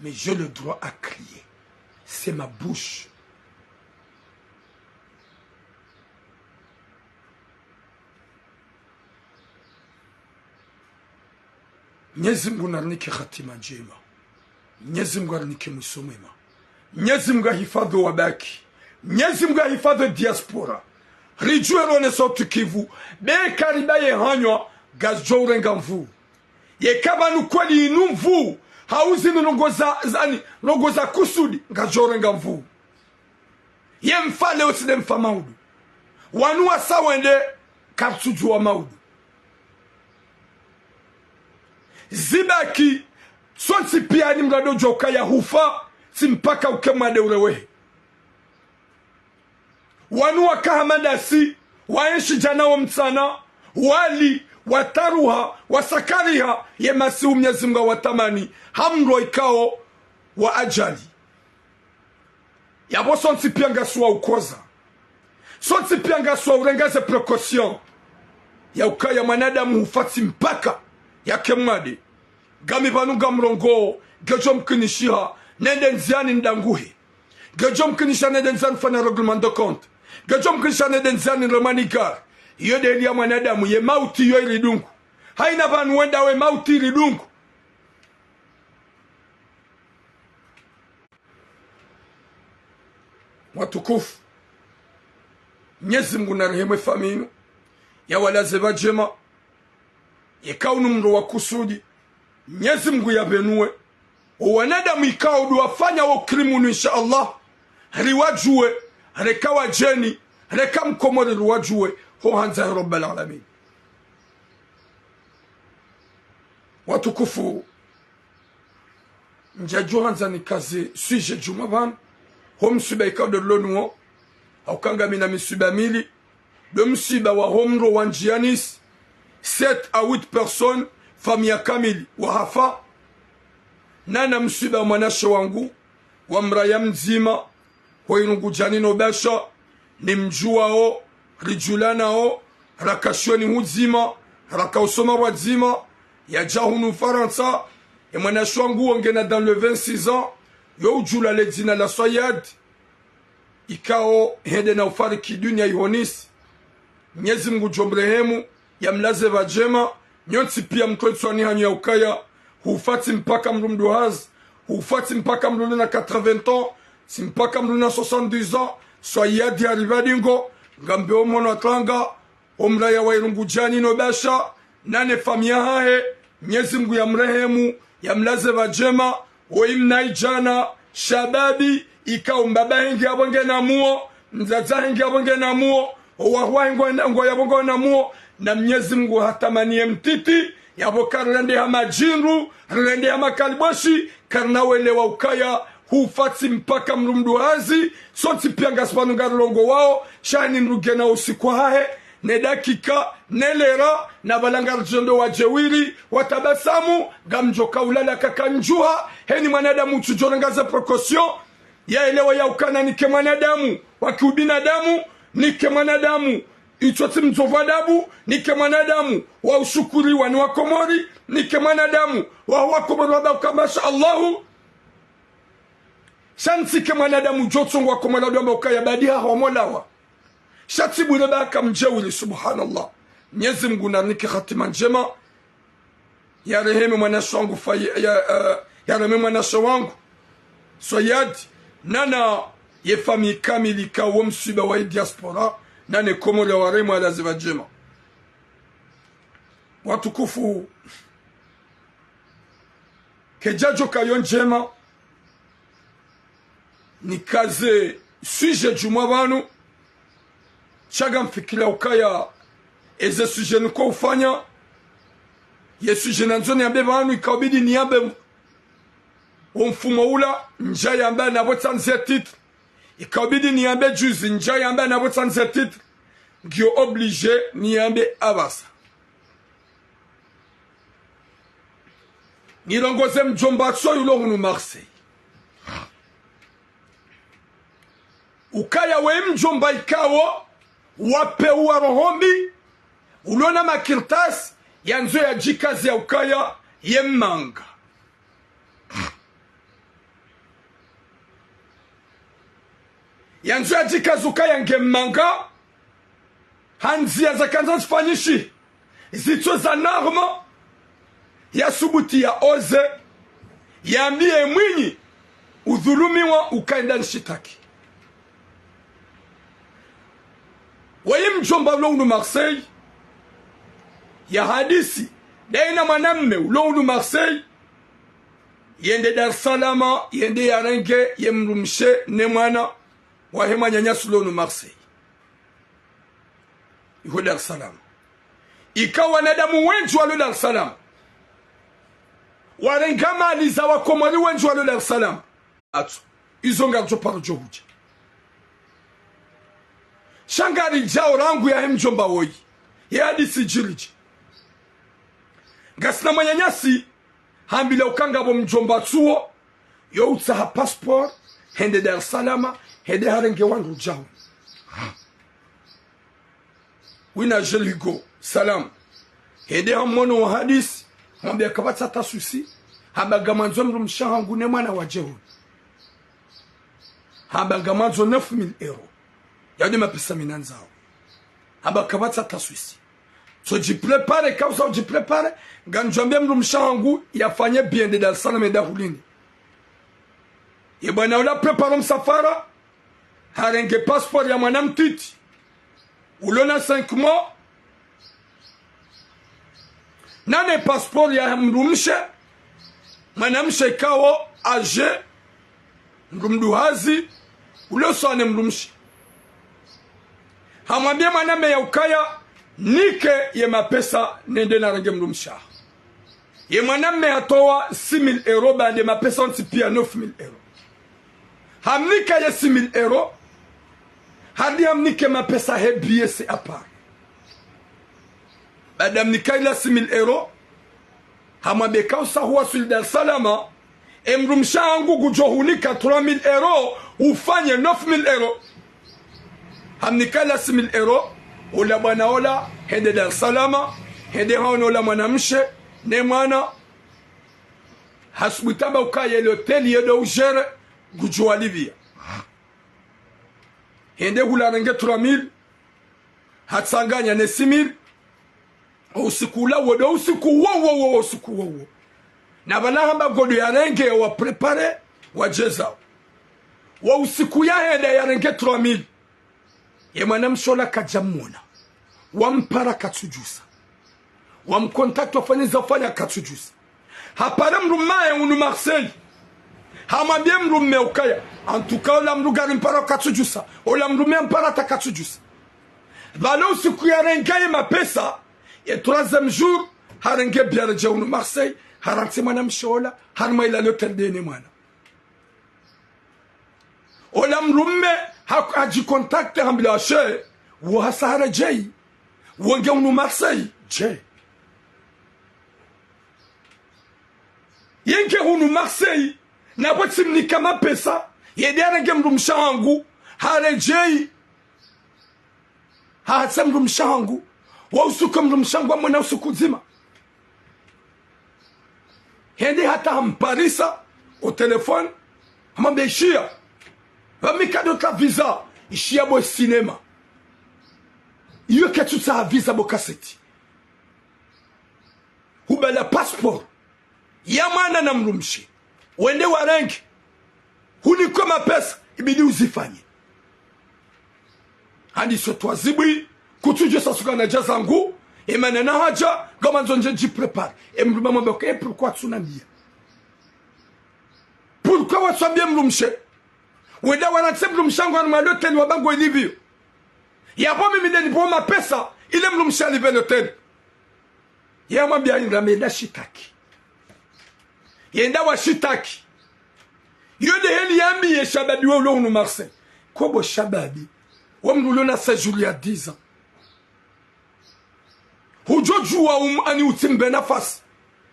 Mais j'ai le droit à crier. C'est ma bouche. Mnyezi Mngu narinike hatima ndjema. Mnyezi Mngu arinike mwiso mwema. Mnyezi Mngu ahifadhwi wabaki. Mnyezi Mngu ahifadhwi diaspora. Ridjuwe ronesa utukivu. Be kariba ye hanywa, ngazidjo urenga nvuu. Yeka pvanu kweli inu nvuu, hau zinu ndrongo za, zani, ndrongo za kusudi, ngadjorenga nvuu. Ye mfa leo tsi nde mfa maudu. Wanu wasa wende, karitsudjuwa maudu. Zibaki, sontsi piya ni mradi udjuwa ukaya hufa, tsi mpaka uke mwade urewehe. Wanu waka hama ndasi, waenshi djana wo mtsana, wali, wataruha, wasakariha, ye masihu Mnyezi Mngu hawatamani, ha mndro ikao wa ajali. Yapvo sontsi piya ngasi wa ukoza. Sontsi piya ngasi wa urenga ze précaution. Ya ukaya mwanadamu hufa tsi mpaka yake mwade. Ngami pvanu ngamrongoo, ngedjo mkinishiha, nende ndziani ndanguhe. Ngedjo mkinishiha nende ndziani fanya règlement de compte. Ngedjo mkinishiha nende ndziani nremani gari. Iyo nde heli ya mwanadamu, ye mauti iyo iridungu. Haina pvanu wenda we mauti iridungu. Watukufu, Mnyezi Mngu narehemu efamiyi inu, yawalaze pvadjema. Yeka unu mndro wa kusudi, Mnyezi Mngu yapvenuwe. O wanadamu ikao ndo wafanya wo crime unu, insha Allah, riwadjuwe, reka wadjeni, reka mkomori riwadjuwe, ho handza ya Rabbal Alamin. Watukufu, ndjadjo handza nikaze sujet djumwa pvanu, ho mswiba ikao ndo rilo nuwo, hauka ngami na miswiba mili, ndo mswiba wa ho mndro wa Ndjianisi, sept à huit personnes, famiyi kamili, wahafa, nana mswiba wa mwanashe wangu, wa mraya mdzima, ho Irungudjani no Basha, nimdjuwao, ridjulanao, raka shoni hudzima, raka usoma pvwadzima, yadja hunu Farantsa, e mwanashe wangu wo ngena dans les vingt-six ans, yo udjulwa le dzina la Swayad, ikao hende na ufariki dunia iho Nice. Mnyezi Mngu ngudjo mrehemu, yamlaze pvadjema, nyontsi piya mtwetswani hanyu ya ukaya, hufa tsi mpaka mndru mduhazi, hufa tsi mpaka mndru na quatre-vingts ans, tsi mpaka mndru na soixante-dix ans, Swayadi haripva dingo, ngambe o mhono wa tanga, o mraya wa Irungudjani no Basha, nane famiyi yahahe, Mnyezi Mngu yamrehemu, yamlaze pvadjema, o imnaidjana, shababi, ikao mbaba hengi yapvo ngena muo, mdzadze hengi yapvo ngena muo, o wahwa hengo ngwao yapvo ngena muo, na Mnyezi Mngu hatamani ye mtiti, yapvo karirendeha madjindru, rirendeha makaliboshi, karina welewa ukaya, hufa tsi mpaka mndru mduhazi, sontsi piya ngasi pvanu ngarilongowao, sha heni mndru ngena usiku wahahe, ne dakika, ne lera, na pvala ngaridjo ndo wadjewiri, watabasamu, ngamdjo kaulala kakandjuha, heni mwanadamu utsudjo renga ze précaution, yaelewa ya ukana nike mwanadamu, wa kiubinadamu, nike mwanadamu, itso tsi mdzovu adabu, nike mwanadamu, wa ushukuriwa ni Wakomori, nike mwanadamu, wa Wakomori wamba uka masha Allahu, sha ntsike mwanadamu djo tsongo Wakomori wamba ukaya badiha hwamolawa. Sha tsi bure ba kamdjewiri, subhanallah. Mnyezi Mngu narinike hatima ndjema. Yareheme mwanashe wangu Fayi-, ya, eh, yareheme mwanashe wangu Swayadi, nana ye famiyi kamili ikao wo mswiba wa i diaspora, nane Komori yawarehemu, yalaze pvadjema. Watukufu, kedjadjo kayo ndjema, nikaze sujet djumwa pvanu, sha ngamfikira ukaya eze sujet niko ufanya, ye sujet nandzo niyambe pvanu, ikaubidi niyambe wo mfumo ula, ndjayamba napvo tsandze titre, ikaubidi niyambe juzi, ndjayamba napvo tsandze titre, ngiyo obligé niyambe apvasa. Nirongoze mdjomba tso yulo hunu Marseille. Ukaya we mdjomba ikao, wape uwa roho mbi, ulo na makartasi, yandzo yadjikaze ya ukaya, ye mmanga. Yandzo yadjikaze ukaya nge mmanga, ha ndziya zakandza zifanyishi, zitso za norme, yasubuti ya oser, yambiye mwinyi udhulumiwa ukaya nda nishitaki. Wayi mdjomba ulo hunu Marseille, ya hadisi, Dayi na mwanamme ulo unu Marseille, yende Dar es Salaam, yende yarenge ye mdrumshe ne mwana wahe mwananyasi ulo unu Marseille. Iho Dar es Salaam. Ika wanadamu wendji walo Dar es Salaam. Warenga mali za wakomori wendji walo Dar es Salaam. Atsu. Izo ngaridjo paro djo hudja. Sha ngaridjao rangu yahe mdjomba woyi. Ye hadisi djiridji. Ngasina mwananyasi, hambilwa uka ngapvo mdjomba tsuwo, yo utsaha passeport, hende Dar es Salaam, hende harenge wandru djao. Wina Gilles Hugo, salam. Hende hamwono wa hadisi, hamwambia kapvatsi hata souci, hamba ngamwandzo mdrumshe hangu ne mwana wadje hunu. Hamba ngamwandzo neuf mille euros. Yao nde mapesa mi nandzao. Hamba kapvatsi hata souci. Tsodjipréparer, kausa udjipréparer, ngamdjwambia mdrumshe hangu yafanye billet de Dar es Salaam yende hulinde. Ye bwana ola préparer msafara, harenge passeport ya mwana mtiti, ulo na cinq mois, nane passeport ya mdrumshe, mwanamshe ikao âgé, mdru mduhazi, ulo sawa ne mdrumshe. Hamwambia mwanamme ya ukaya, nike ye mapesa nende narenge mdrumshe. Ye mwanamme hatowa six mille euros, baanda ye mapesa ontsi pia neuf mille euros. Hamnika ye six mille euros, harudi hamnike mapesa he billet c'est à part. Baanda hamnika ila six mille euros, hamwambia kausa huwaswili Dar es Salaam, e mdrumshe hangu ngudjo hunika trois mille euros, ufanye neuf mille euros. Hamnika ila six mille euros, ola bwana ola, hende Dar es Salaam, hende haono ola mwanamshe, ne mwana, hasubutu hamba ukaya ye l'hôtel ye ndo ugérer, ngudjo walipvia. Hende hula harenge trois mille, hatsanganya ne six mille, o usiku ula wo ndo usiku wo, wo, wo, wo, usiku wo, wo. Na pvala hamba ngondo yarenge, wa préparer, wadjeza. Wo usiku yahenda yarenge trois mille. Ye mwanamshe ola kadjamwona. Wampara katsudjusa. Wamcontacter wafanye za ufanya katsudjusa. Hapara mdrumme wahe unu Marseille. Hamwambia mdrumme ukaya, en tout cas, ola mdru ngarimpara katsudjusa. Ola mdrumme ampara hata katsudjusa. Pvalo usiku yarenge ye mapesa, ye troisième jour, harenge billet yaredjei unu Marseille, harantsi mwanamshe ola, harumwa ila l'hôtel nde ne mwana. Ola mdrumme ha-, hadjicontacter hambilwa she, wo hasa haredjei, wo nge unu Marseille, dje. Ye nge unu Marseille, na pvo tsimnika mapesa, ye nde yarenge mdrumshe hangu, haredjei. Hahatsa mdrumshe hangu, wo usiku mdrumshe hangu hamwona usiku mdzima. Hende hata hamparisa o téléphone, hamwambia ishiya, pvami kadotsaha visa, ishiya bo cinéma. Iyo ketsutsaha visa bo kaseti. Hubala passeport ya mwana na mdrumshe. Wende warenge. Hunikwe mapesa, ibidi uzifanye. Handi so twazibwi, kutsudjo sasuka na dja zangu, e mana na hadja, ngamandzo ndje djipréparer. E mdrumme hamwambia, ok, pourquoi tsunambia? Pourquoi watsambia mdrumshe? Wenda warantsi mdrumshe hangu harumwa l'hôtel wamba ngo ilipvio. Yapvo mimi nde nipvo mapesa, ile mdrumshe alipve l'hôtel. Ye hamwambia, yenda menda shitaki. Yenda washitaki. Yo nde heli yambiye shababi wa ulo unu Marseille. Ko bo shababi, wo mdru ulo na séjour ya dix ans. Hudjo djuwa um, ani utsimbe nafasi.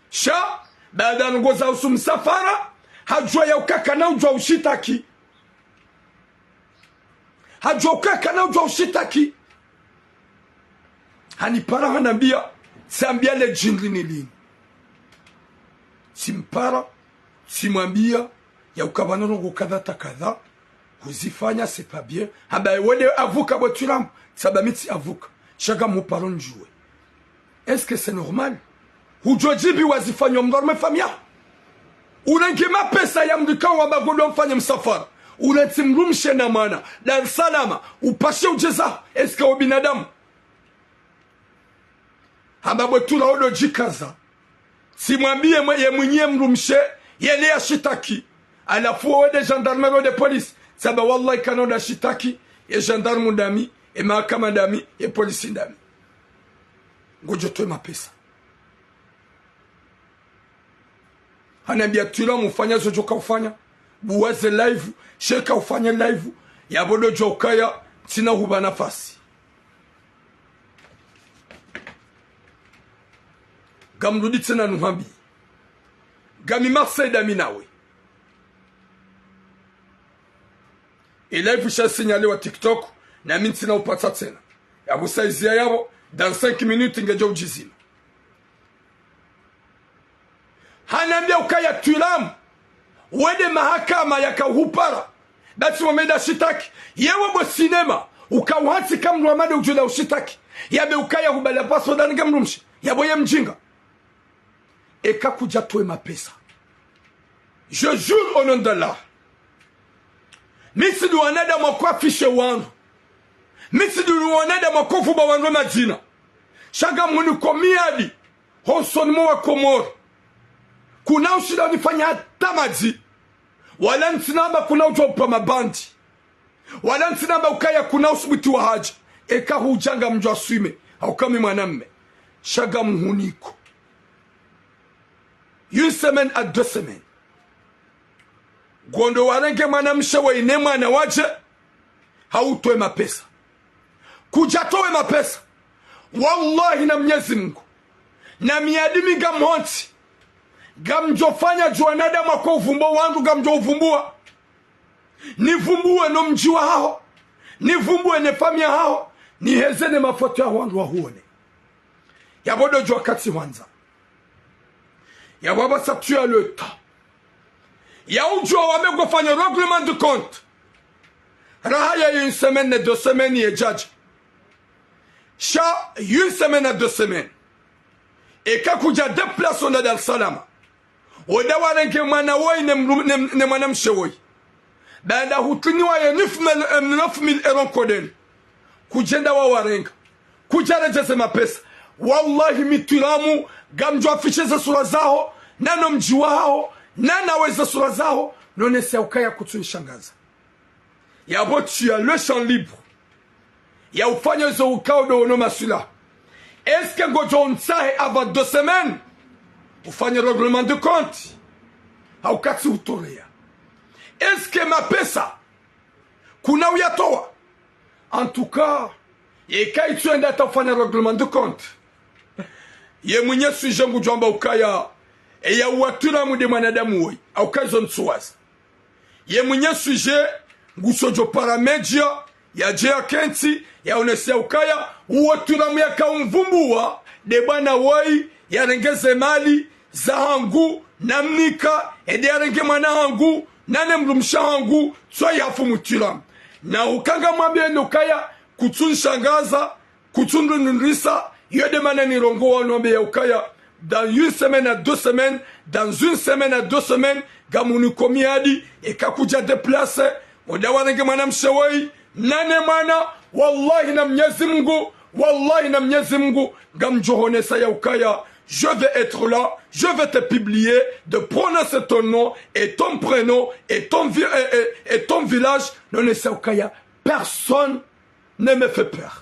Sha, baada ndrongoo za uhusu msafara, hadjuwa ya ukaka na udjuwa ushitaki. Hadjuwa ukaka na udjuwa ushitaki. Hanipara hanambia, tsambia le djindri ni lini. Tsimpara, tsimwambia, ya ukaya pvanu ndrongoo kadha ta kadha, huzifanya, c'est pas bien. Hamba, wende avuka bo twiram, tsamba mi tsi avuka. Sha ngamuparo ndjuwe. Est-ce que c'est normal? Hudjo djibiwa zifanywa mdru harumwa e famiyi yaho. Urenge mapesa ya mdru ikao wamba ngondo mfanye msafara. Urantsi mdrumshe na mwana. Dar es Salaam, upashe udjeza. Est-ce que wo binadamu? Hamba bo tura odo djikaza. Tsimwambiye mwe, ye mwinyi ye mdrumshe, yende yashitaki. Halafu wewe nde gendarme, wewe nde police. Tsamba wallahi kana uda shitaki, ye gendarme ndami, ye mahakama ndami, ye police ndami. Ngodjo towa mapesa. Hanambia Twiramu ufanya zo djoka ufanya. Buwa ze live, sheka ufanya live. Yapvo ndo djo ukaya, ntsina huba nafasi. Ngamrudi tsena nuhambi. Ngami Marseille ndami nawe. E live sha signalé wa TikTok, nami ntsina upatsa tsena. Yapvo saizi ya yapvo, dans cinq minutes ngedjo udjizima. Hanambia ukaya Twiramu, wende mahakama yaka uhupara. Basi wamenda shitaki. Yewe bo sinema, uka uhantsi ka mdru wa made udjula ushitaki. Yabe ukaya hubala paso dani nge mdrumshe. Yapvo ye mdjinga. Eka kudja towa mapesa. Je jure au nom d'Allah. Mi tsi ndo wanadamu wa kuafishe wandru. Mi tsi ndo wanadamu wa kuvumba wandru madzina. Sha ngamhuniko miadi, hosoni mwa Wakomori. Kuna ushinda unifanya hata madzi. Wala ntsinamba kuna udjo upa mabandi. Wala ntsinamba ukaya kuna usubuti wa haja. Eka hudja ngamdjo aswime. Hauka mi mwanamme. Sha ngamhuniko. Une semaine à deux semaines. Ngondo warenge mwanamshe woyi ne mwana wadje, hau utowe mapesa. Kudja towe mapesa. Wallahi na Mnyezi Mungu. Na miadi mi ngamhontsi. Ngamdjo fanya dju wanadamu wako uvumbo wandru ngamdjo uvumbuwa. Nivumbuwe no mdji wa haho. Nivumbuwe ne famiyi ya haho. Niheze ne mafoto ya wandru wahuone. Yapvo ndo djo wakati hwandza. Yapvo apvasa tu as le temps. Ya udjuwa wame ngofanya règlement de compte. Raha ya une semaine ne deux semaines ye djadja. Sha une semaine à deux semaines. Eka kudja déplacer wenda Dar es Salaam. Wenda warenge mwana woyi ne mdru-, ne, ne mwanamshe woyi. Baanda hutriniwa ye neuf mille, eh, neuf mille euros nkodeni. Kudjenda wawarenga. Kudja redjeze mapesa. Wallahi mi Twiramu, ngamdjo afishe ze sura zaho, na no mdji wa haho, na nawe ze sura zaho, nonese ya ukaya kutsunishangaza. Yapvo tu as le champ libre. Ya ufanya zo ukao ndo ono maswila. Est-ce que ngodjo untsahe avant deux semaines? Ufanye règlement de compte. Hauka tsi utoreya. Est-ce que mapesa kuna uyatowa? En tout cas, yeka itsuenda hata ufanya règlement de compte. Ye mwinyi sujet ngudjo amba ukaya, e ya uwa Twiramu nde mwanadamu woyi, hauka izo ntsuwaza. Ye mwinyi sujet ngutsodjo para média, yadje yakentsi, yaonese ya ukaya, uwo Twiramu yaka umvumbuwa, nde bwana woyi, yarenge ze mali zahangu, namnika, ende yarenge mwana hangu, na ne mdrumshe hangu, tsoyi hafu mu Twiramu. Na uka ngamwambiye no ukaya, kutsunishangaza, kutsundrundrisa, iyo nde mana nirongowa wanu wambe ya ukaya, dans une semaine à deux semaines, dans une semaine à deux semaines, ngamhuniko miadi, eka kudja déplacer, wenda warenge mwanamshe woyi, na ne mwana, wallahi na Mnyezi Mungu, wallahi na Mnyezi Mungu, ngamdjo honesa ya ukaya, je vais être là, je vais te publier, de prononcer ton nom, et ton prénom, et ton vi-, et, et, et ton village, nonese ya ukaya, personne ne me fait peur.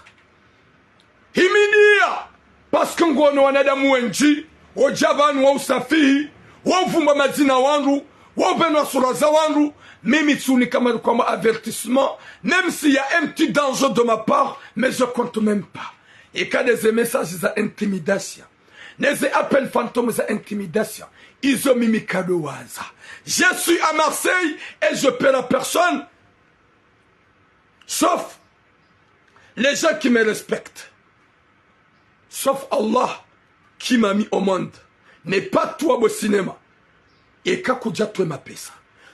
Himidiya, parce que ngono wanadamu wendji, wodja pvanu wa usafihi, wa uvumba madzina wandru, wa ubenwa sura za wandru, mimi tsunika mari kwamba avertissement, même s'il y a un petit danger de ma part, mais je compte même pas. Eka nde ze message za intimidation, ne ze appel fantôme za intimidation, izo mimi kado waza. Je suis à Marseille et je peur à personne. Sauf les gens qui me respectent. Sauf Allah qui m'a mis au monde. Mais pas toi, bo sinema. Eka kudja towa mapesa.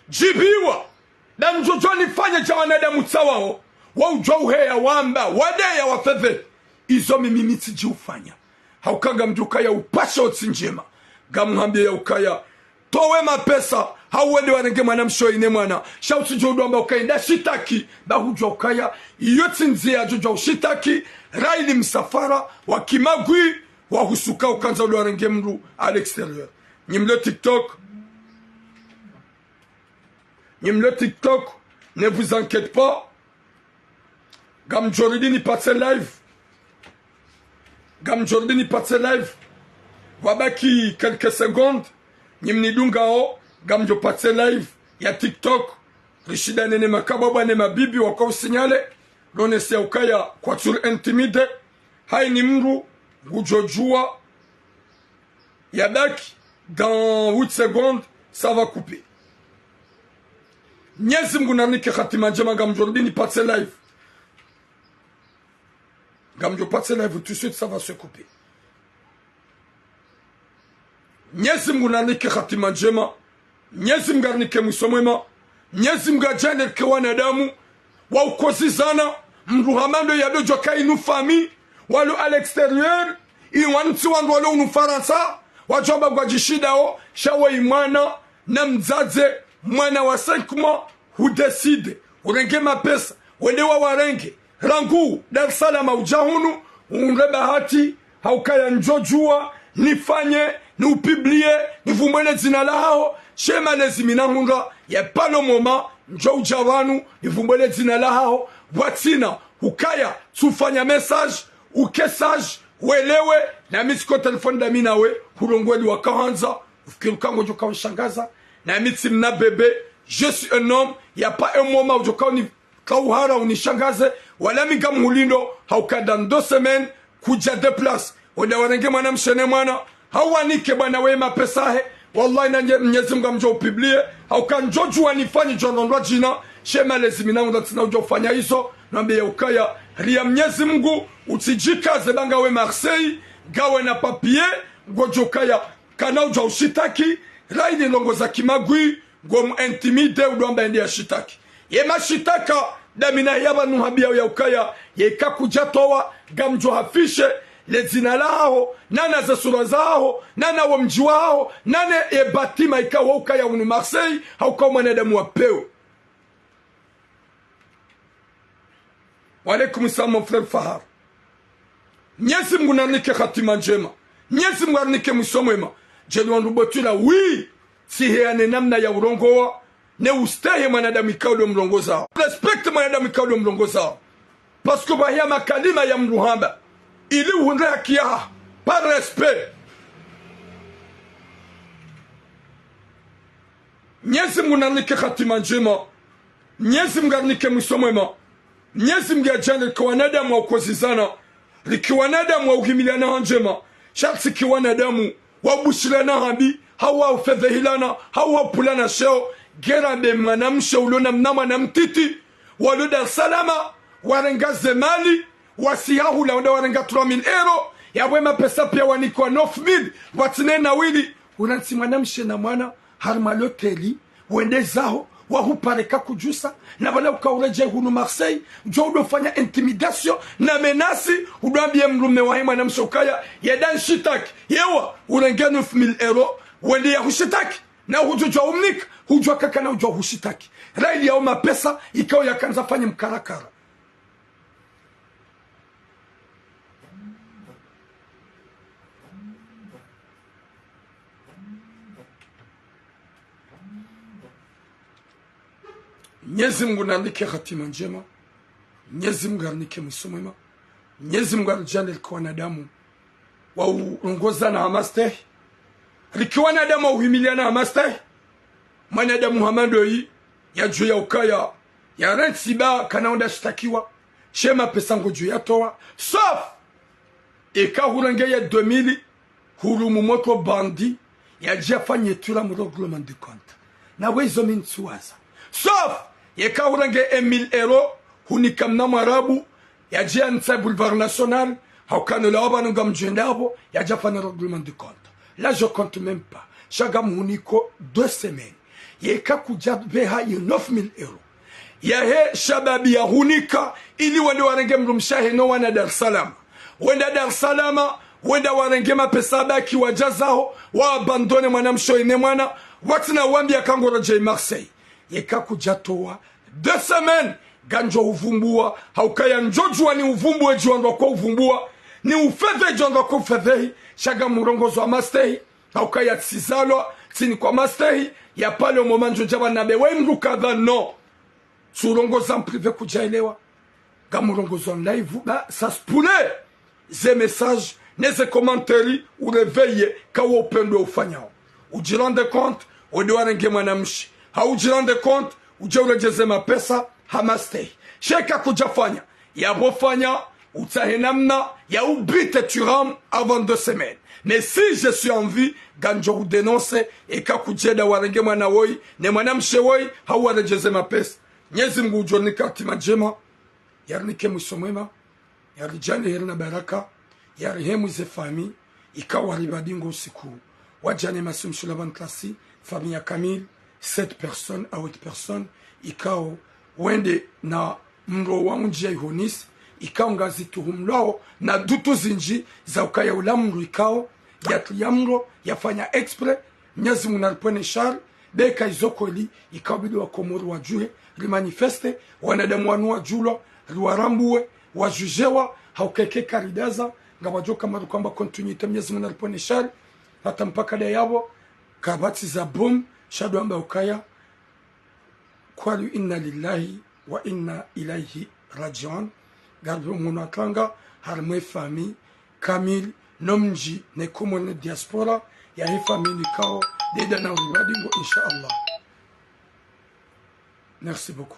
Djibiwa. Nda ndjodjo nifanye dja wanadamu tsawao. Wa udjuwa uheya wamba. Wadeya wafeve. Izo mimi mi tsidji ufanya. Hauka ngamdjo ukaya upasha otsi ndjema. Ngamhambiye ya ukaya towa mapesa, hau wende warenge mwanamshe woyi ne mwana. Sha utsidjo udjo amba ukaya nda shitaki, ba hudjuwa ukaya, iyo tsi ndziya yadjo djuwa ushitaki, raili msafara, wa kimagwi, wahusuka ukandza udo warenge mdru à l'extérieur. Nyi mlio TikTok, nyi mlio TikTok, ne vous inquiétez pas. Ngamdjo rudi nipatse live. Ngamdjo rudi nipatse live. Wabaki quelques secondes. Nyi mnidungao, ngamdjo patse live ya TikTok. Rishindane ne makababa ne mabibi waka usignalé. Ronese ya ukaya kwatsu intimider. Hayina mdru ngudjo djuwa. Yabaki dans huit secondes, ça va couper. Mnyezi Mngu narinike hatima ndjema, ngamdjo rudi nipatse live. Ngamdjo patse live tout de suite, ça va se couper. Mnyezi Mngu narinike hatima ndjema. Mnyezi Mngu arinike mwiso mwema. Mnyezi Mngu adjaanlie rike wanadamu wa ukozizana, mdru hama ndo yadodjo kaya inu famille, walo à l'extérieur, iwanitsi wandru walo unu Farantsa, wadjo amba ngwadjishindao, sha weyi mwana, na mdzadze, mwana wa cinq mois, hudécidé, urenge mapesa, wende wawarenge, rangu Dar es Salaam udja hunu, unre bahati, ha ukaya ndjodjuwa nifanye, niupublie, nivumbwe le dzina lahaho, sha ye malezi mi nahundra, ya pvalo moma, ndjo udja pvanu, nivumbwe le dzina lahaho, pvwatsina ukaya tsufanya message, uke sage, welewe, nami tsiko téléphone dami nawe, hurongoa li wakahandza, ufikiri uka ngodjo kaunishangaza, nami tsi mna bébé, je suis un homme, y a pas un moment udjo kauni kauhara unishangaze, wala mi ngamhulindo, ha uka dans deux semaines, kudja déplacer. Wende warenge mwanamshe ne mwana, hawanike bwana we mapesa yahe. Wallahi na nye-, Mnyezi Mngu ngamdjo upublie, ha uka ndjodjuwa nifanye djo ndrondrwa djina, sha ye malezi mi nahundra tsina udjo ufanya izo, nambe ya ukaya, ria Mnyezi Mngu, utsidjikaze ba ngawe Marseille, ngawe na papier, ngodjo kaya, kana udjo ushitaki, raili ndrongo za kimagwi, ngomu intimider udo amba yende yashitaki. Ye mashitaka, dami nahiya pvanu hambia ya ukaya, yeka kudja towa, ngamdjo hafishe, le dzina lahaho, nana ze sura zahaho, nana wo mdji wahaho, nana ye bâtiment ikao ukaya unu Marseille, ha uka mwanadamu wa pewu. Wa alaikum salam, mon frère Fahar. Mnyezi Mngu narinike hatima ndjema. Mnyezi Mngu arinike mwiso mwema. Djeli wandru botwila, oui. Tsiheyane namna ya urongoa, ne ustehi mwanadamu ikao udo mrongozao. Respecte mwanadamu ikao udo mrongozao. Parce que pvahiya makalima ya mdru hamba, ili uhundre haki yaho, par respect. Mnyezi Mngu narinike hatima ndjema. Mnyezi Mngu arinike mwiso mwema. Mnyezi Mngu yadjaanlie rike wanadamu wa ukozizana, rike wanadamu wa uhimiliana ha ndjema, sha tsi rike wanadamu wa ubushiliana hambi, hau wa ufedhehilana, hau wa upvulana sheo, ngera be mwanamshe ulo na mna mwana mtiti, walo Dar es Salaam, warenga ze mali, wasi hahula wende warenga trois mille euros, yapvo ye mapesa piya wanikiwa neuf mille, pvwatsina na wili, unantsi mwanamshe na mwana, harimwa loteli, wende zaho, wahupare kakudjusa, na pvala uka uredjei hunu Marseille, djo udo fanya intimidation, na menace, udo ambie mdrume wahe mwanamshe ukaya, yende yanishitaki, yewa, urenge neuf mille euros, wende yahushitaki, na hudjo djuwa umnika, hudjuwa kakana udjuwa hushitaki. Raili yao mapesa, ikao yakandza fanye mkarakara. Mnyezi Mngu narinike hatima ndjema. Mnyezi Mngu arinike mwiso mwema. Mnyezi Mngu aridjaanlie rike wanadamu wa urongozana ha mastehi. Rike wanadamu wa uhimiliana ha mastehi. Mwanadamu hama ndoyi, yadjuwa ya ukaya, yarantsi ba kana wende yashitakiwa, sha ye mapesa ngodjo yatowa. Sauf, eka hurenge ye deux mille, hurumu motro bandi, yadje yafanye tura mu règlement de compte. Na we izo mi ntsuwaza. Sauf, yeka hurenge un mille euros, hunika mna Mwarabu, yadje yanitsahe Boulevard National, ha uka no lawa pvanu ngamdjo enda yapvo, yadje yafanye règlement de compte. Là, je compte même pas. Sha ngamhuniko deux semaines. Yeka kudja pveha ye neuf mille euros. Yahe shababi yahunika, ili wende warenge mdrumshe wahe no wana Dar es Salaam. Wenda Dar es Salaam, wenda warenge mapesa yabaki wadja zaho, wa abandonner mwanamshe ne mwana, watsina wambia ka ngoredjei Marseille. Yeka kudja towa, deux semaines, ngamdjo huvumbua, ha ukaya ndjodjuwa niuvumbue djuwa ndo kwa uvumbua, Ni ufedhehi djo nga kufedhehi, sha ngamurongozo wa mastehi, hauka ya tsizalwa, tsinikwa mastehi, ya pale omo mandjo djaba nabe, we mdru kadha no. Tsurongoza en privé kudjaelewa. Ngamurongozo en live, ba, ça se pourrait. Ze message, ne ze commentaire, uréveille, kawo upendwe ufanyao. Udjirende compte, wende warenge mwanamshe. Ha udjirende compte, udje uredjeze mapesa, ha mastehi. Sha eka kudjafanya, yapvo fanya, utsahe namna, ya ubite turam avant deux semaines. Mais si je suis en vie, ngamdjo udénoncer, eka kudjenda warenge mwana woyi, ne mwanamshe woyi, hau waredjeze mapesa. Mnyezi Mngu udjo rinika hatima ndjema, yarinike mwiso mwema, yaridjaanlie heri na baraka, yarehemu ze famille, ikao waribadingo usiku wa djana masihu mshula pvanu ntasi, famille ya Kamil, sept personnes à huit personnes, ikao wende na mdro wa undjia iho Nice, ikao ngazituhumulwao na dutu zindji za ukaya ula mdru ikao, yatria mdro, yafanya exprès, Mnyezi Mngu naripvwene shari, be eka izo kweli, ikao bidi wa Komori wadjuhe, rimanifeste, wanadamu wanu wadjulwa, riwarambuwe, wadjudjewa, hauka eka karidaza, ngapvadjo kamaru kwamba continuité Mnyezi Mngu naripvwene shari, hata mpaka da yapvo, kapvatsi za bomu, sha ndo amba ukaya, kwali inna lillahi wa inna ilayhi rajiun. Ngaripvo mwono atranga, harimwa e famille, Kamil, no mdji, ne Komori ne diaspora, yahe famille nikao, deda na uribadingo, insha Allah. Merci beaucoup.